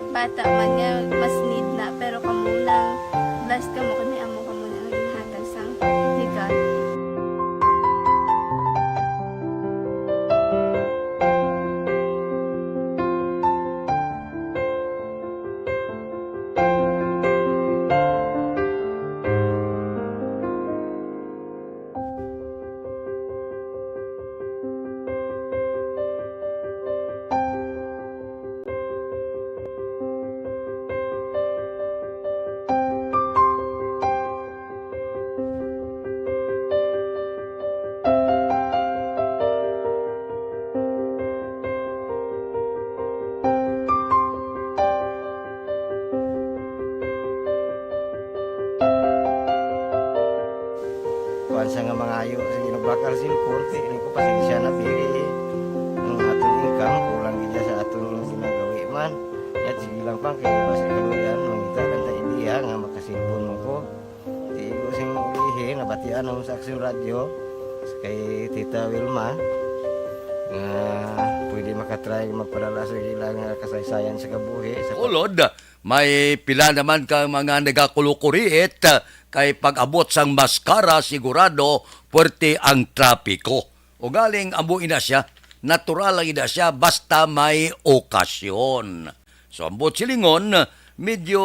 bata man nga mas need na, pero kamo nang blessed kamo kay may amo kamo nga ginhatag sang ni God. Kuan sa nga mangayo sa ginabakal sin korte, ini ko pasensya na, biri. Ang aton income, kulang gid sa aton ginagawi man. Yat, sige lang, pang, kay basi kaluyan, mangita lang ta ideya nga makasilpon mo ko. Tigo sing ihi, nabatian ang sa Aksyon Radyo, kay Tita Wilma, nga pwede makatry magpadala sa ilang kasaysayan sa kabuhi. Sa Bacolod, may pila naman ka mga nagakulukuriit, ah, kay pag-abot sang Mascara, sigurado puwerte ang trapiko. Ugaling amo ina siya, natural lang ina siya basta may okasyon. So, ang buot silingon, medyo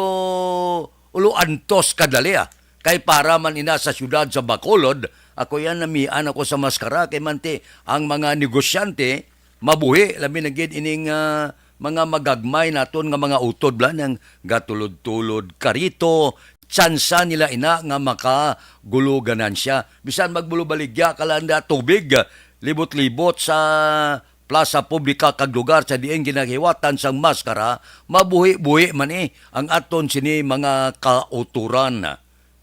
ulo antos kadali, ah. Kay para man ina sa siyudad sa Bacolod, ako yan, namian ako sa Mascara, kay manti ang mga negosyante, Mabuhi labi na gid ining, ah, mga magagmay naton nga mga utod, bala, nang gatulod-tulod karito, tsansa nila ina nga makagulo ganansya. Bisan magbulobaligya ka lang da tubig, libot-libot sa plaza publika kag lugar sa diin ginahiwatan sang maskara, mabuhi-buhi man, eh, ang aton sini mga kauturan.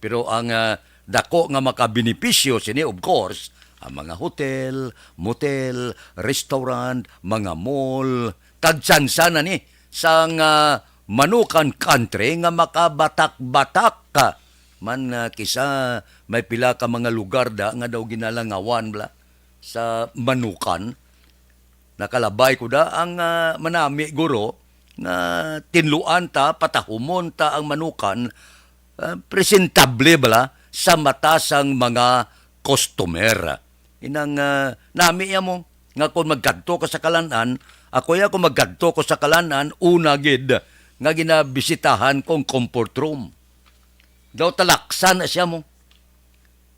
Pero ang, ah, dako nga makabenepisyo sini, of course, ang mga hotel, motel, restaurant, mga mall, kag tsansa na ni sang, ah, Manukan Country nga makabatak-batak ka man, ah, kisa may pila ka mga lugar da nga daw ginalangawan, bala, sa Manukan. Nakalabay ko da ang, ah, manami, guro, nga tinluan ta, patahumon ta ang Manukan, ah, presentable bala sa mata sang mga customer. Inang, ah, nami ya mo nga kon magkadto ka sa Kalan-an, ako ya, kon magkadto ko sa Kalan-an, una gid nga ginabisitahan kong comfort room. Daw talaksan na siya mo.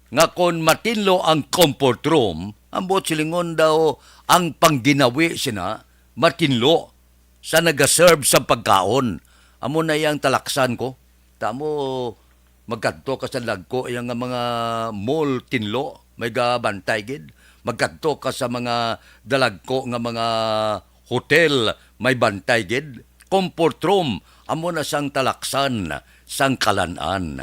Nga kon matinlo ang comfort room, ang buot silingon daw, ang pangginawi sina matinlo sa nagaserve sa pagkaon. Amo na yang talaksan ko. Tamo, magkadto ka sa dagko yang nga mga mall, tinlo, may gabantay gid. Magkadto ka sa mga dalagko nga mga hotel, may bantay gid. Comfort room, amo na sang talaksan sang Kalan-an.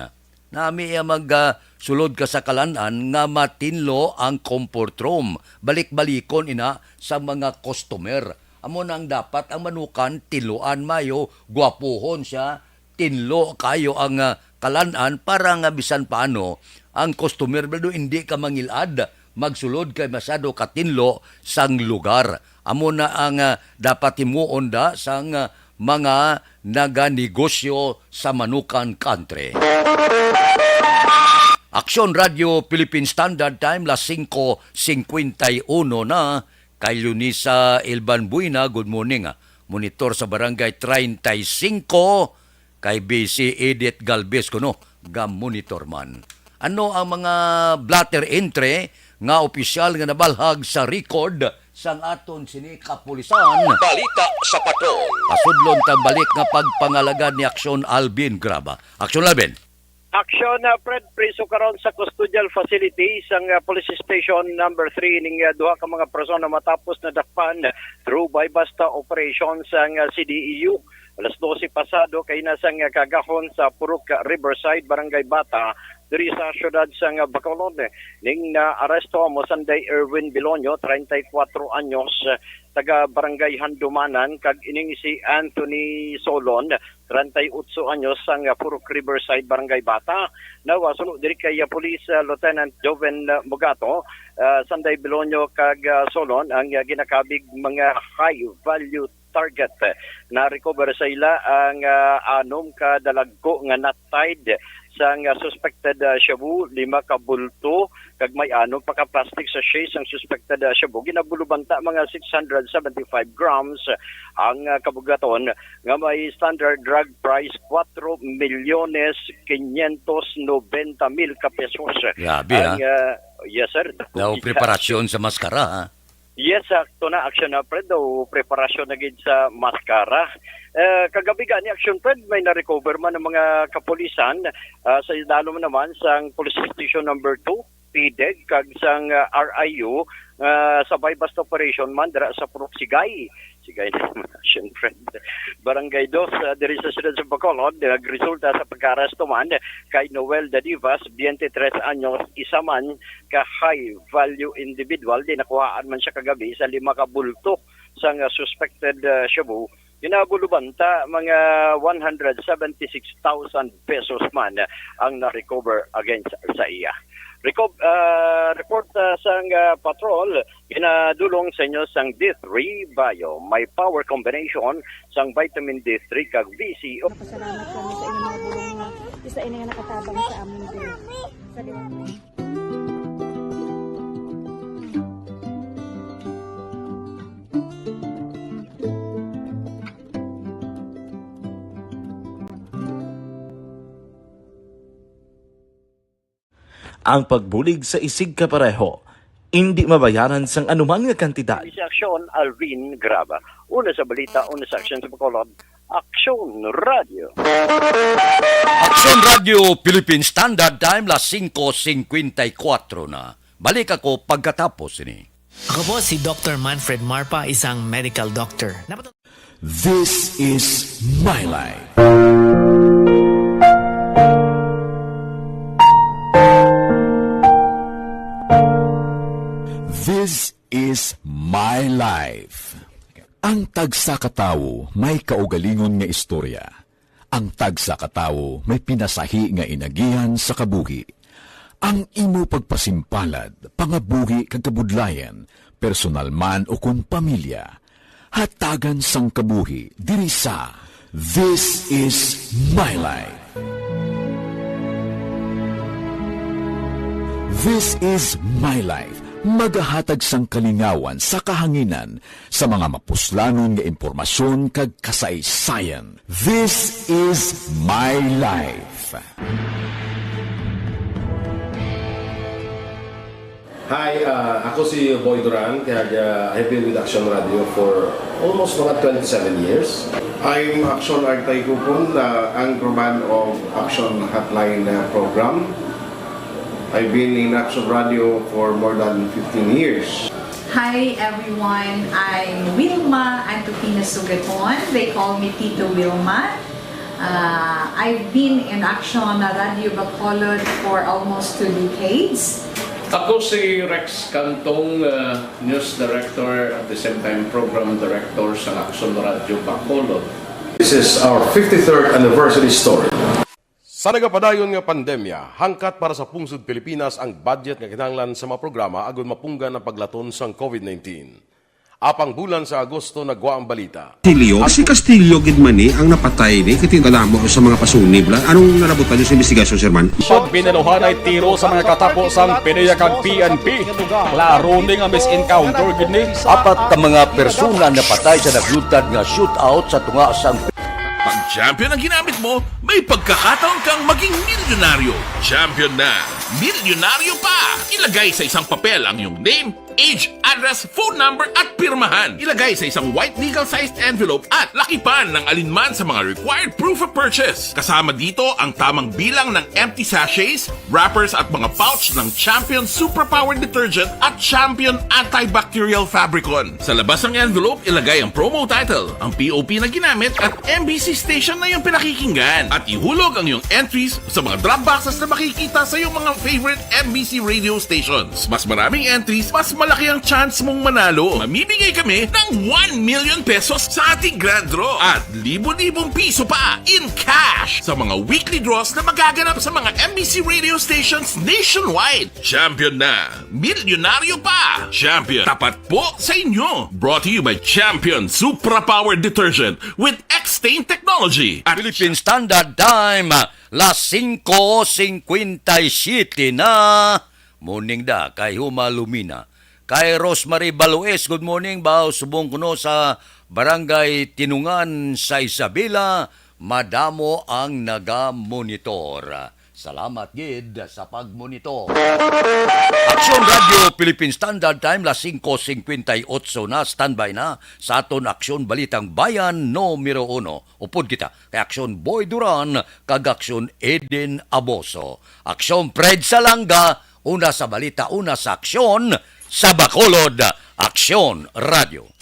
Nami iya mag, ah, sulod ka sa Kalan-an nga matinlo ang comfort room. Balik-balikon ina sa mga customer. Amo nang dapat ang Manukan tinluan, mayo, gwapuhon siya, tinlo kayo ang, ah, Kalan-an para nga bisan paano ang customer, bala, hindi ka mangilad magsulod kay masyado katinlo sang lugar. Amo na ang, ah, dapat himuon da sang, ah, mga naganegosyo sa Manukan Country. Aksyon Radio Philippine Standard Time, las singko singkwenta y uno na. Kay Lunisa Ilban Buena, good morning, ah. Monitor sa Barangay treinta y cinco, kay B C Edith Galvez kuno, ga-monitor man. Ano ang mga blotter entry nga opisyal nga nabalhag sa record sang aton sini kapulisan? Balita sa Patrol. Pasudlon tang balik nga pagpangalagad ni Aksyon Alvin Graba. Aksyon Alvin. Aksyon, uh, Fred, priso karon sa custodial facility sang, uh, Police Station Number Three ning, uh, duha ka mga persona matapos nadakpan through buy-bust operation sang, uh, C D E U. Alas dose pasado kay na sang, uh, kaagahon sa Purok Riverside, Barangay Bata, diri sa siyudad sang, uh, Bacolod. Ning naaresto amo sanday Erwin Bilonio, treinta y cuatro anyos, uh, taga Barangay Handumanan, kag ining si Anthony Solon, treinta y ocho anyos, sang, ah, Purok Riverside, Barangay Bata. Now, ah, suno diri kay, ah, Police, ah, Lieutenant Joven, ah, Mugato, ah, sanday Bilonio kag, ah, Solon ang, ah, ginakabig mga high value target. Na-recover sa ila ang, ah, anom ka dalagko nga nut tied sang, ah, suspected, ah, shabu, lima ka bulto, kag may anom pa ka plastic sachet sang suspected, ah, shabu. Ginabulubanta mga six hundred seventy-five grams ang, ah, kabugaton nga may standard drug price, cuatro milyones quinientos noventa mil ka pesos. Grabe, ang, ha? Ah, yes, sir. Daw preparasyon sa maskara, ha? Yes, sakto na, Aksyon, ah, Fred, daw preparasyon na gid sa maskara. Eh, kagabi gani, Aksyon, Fred, may na-recover man ang mga kapulisan, ah, sa idalom naman sang Police Station Number Two, PDEG, kag sang, ah, R I U, ah, sa buy-bust operation man dira sa Purok Sigay. Sigay na naman, Aksyon, Fred. Barangay Dos, ah, diri sa siyudad sa Bacolod, nagresulta sa pagkaaresto man kay Noel Dadivas, twenty-tres anyos, isa man ka high value individual. Di nakuhaan man siya kagabi sa lima ka bulto sang, ah, suspected, ah, shabu. Ginabulubanta mga one hundred seventy-six thousand pesos man ang na-recover against sa iya. Reco-, ah, report, ah, sang, ah, patrol, ginadulong sa inyo sang D three Bio. May power combination sang vitamin D three kag V C O. Napasalamat kami sa inyong mga bulong nga isa ini nga nakatabang sa amin din. Sa Ang pagbulig sa isigkapareho, Indi mabayaran sang anuman nga kantidad. Si Aksyon, Alvin Graba. Una sa balita, una sa aksyon sa Bacolod, Aksyon Radio. Aksyon Radio Philippine Standard Time, las singko singkwenta y kuwatro na. Balik ako pagkatapos ini. Ako po si Doktor Manfred Marpa, isang medical doctor. Napat- This is my life. This is my life. Ang tagsa ka tawo may kaugalingon nga istorya. Ang tagsa ka tawo may pinasahi nga inagihan sa kabuhi. Ang imo pagpasimpalad, pangabuhi kag kabudlayan, personal man o kon pamilya, hatagan sang kabuhi diri sa This Is My Life. This Is My Life, magahatag sang kalingawan sa kahanginan sa mga mapuslanon nga impormasyon kag kasaysayan. This Is My Life. Hi, ah, ako si Boy Duran, kag, ah, I've been with Action Radio for almost mga twenty-seven years. I'm Action Artay Kupon, the anchorman of Action Hotline, uh, program. I've been in Action Radio for more than fifteen years. Hi everyone, I'm Wilma Antupina Sugaton. They call me Tito Wilma. Uh, I've been in Action Radio Bacolod for almost two decades. Ako si Rex Cantong, uh, news director, at the same time program director sa Action Radio Bacolod. This is our fifty-third anniversary story. Sa nagapadayon nga pandemya, hangkat para sa pungsod Pilipinas ang budget nga kinahanglan sa mga programa agud mapunggan ang paglaton sang COVID nineteen. Apang bulan sa Agosto nagwa ang balita. Castillo, si Castillo gid man ni ang napatay ni, kay kadamo sa mga pasunib lang. Anong nalabutan niyo sa investigasyon, Sir Man? Pag binaluhanay tiro sa mga katapo sang PDEA kag P N P. Klaro ni nga mis-encounter gid ni. Apat ka mga persona napatay sa nagluntad nga shootout sa tunga sang Pag champion ang ginamit mo, may pagkakataon kang maging milyonaryo. Champion na! Milyonaryo pa! Ilagay sa isang papel ang iyong name, age, address, phone number, at pirmahan. Ilagay sa isang white legal-sized envelope at lakipan ng alinman sa mga required proof of purchase. Kasama dito ang tamang bilang ng empty sachets, wrappers, at mga pouch ng Champion Superpower Detergent at Champion Antibacterial Fabricon. Sa labas ng envelope, ilagay ang promo title, ang P O P na ginamit, at M B C station na iyong pinakikinggan. At ihulog ang iyong entries sa mga drop boxes na makikita sa iyong mga favorite M B C radio stations. Mas maraming entries, mas malaki ang chance mong manalo. Mamimigay kami ng one million pesos sa ating grand draw at libo-libong piso pa in cash sa mga weekly draws na magaganap sa mga M B C radio stations nationwide. Champion na! Milyonaryo pa! Champion, tapat po sa inyo! Brought to you by Champion Supra Power Detergent with X-Stain Technology at Philippine Standard Time, las singko singkwenta y siyete na. Morning da kay Huma Lumina. Kay Rosemary Balues, good morning. Bao subong kuno sa Barangay Tinungan sa Isabela, madamo ang nagamonitor. Salamat gid sa pagmonitor. Aksyon Radio Philippine Standard Time, las singko singkwenta y otso na, standby na sa aton Aksyon Balitang Bayan numero uno. Upod kita kay Aksyon Boy Duran kag Aksyon Eden Aboso. Aksyon Fred Salanga, una sa balita, una sa aksyon, sa Bacolod, Aksyon Radio.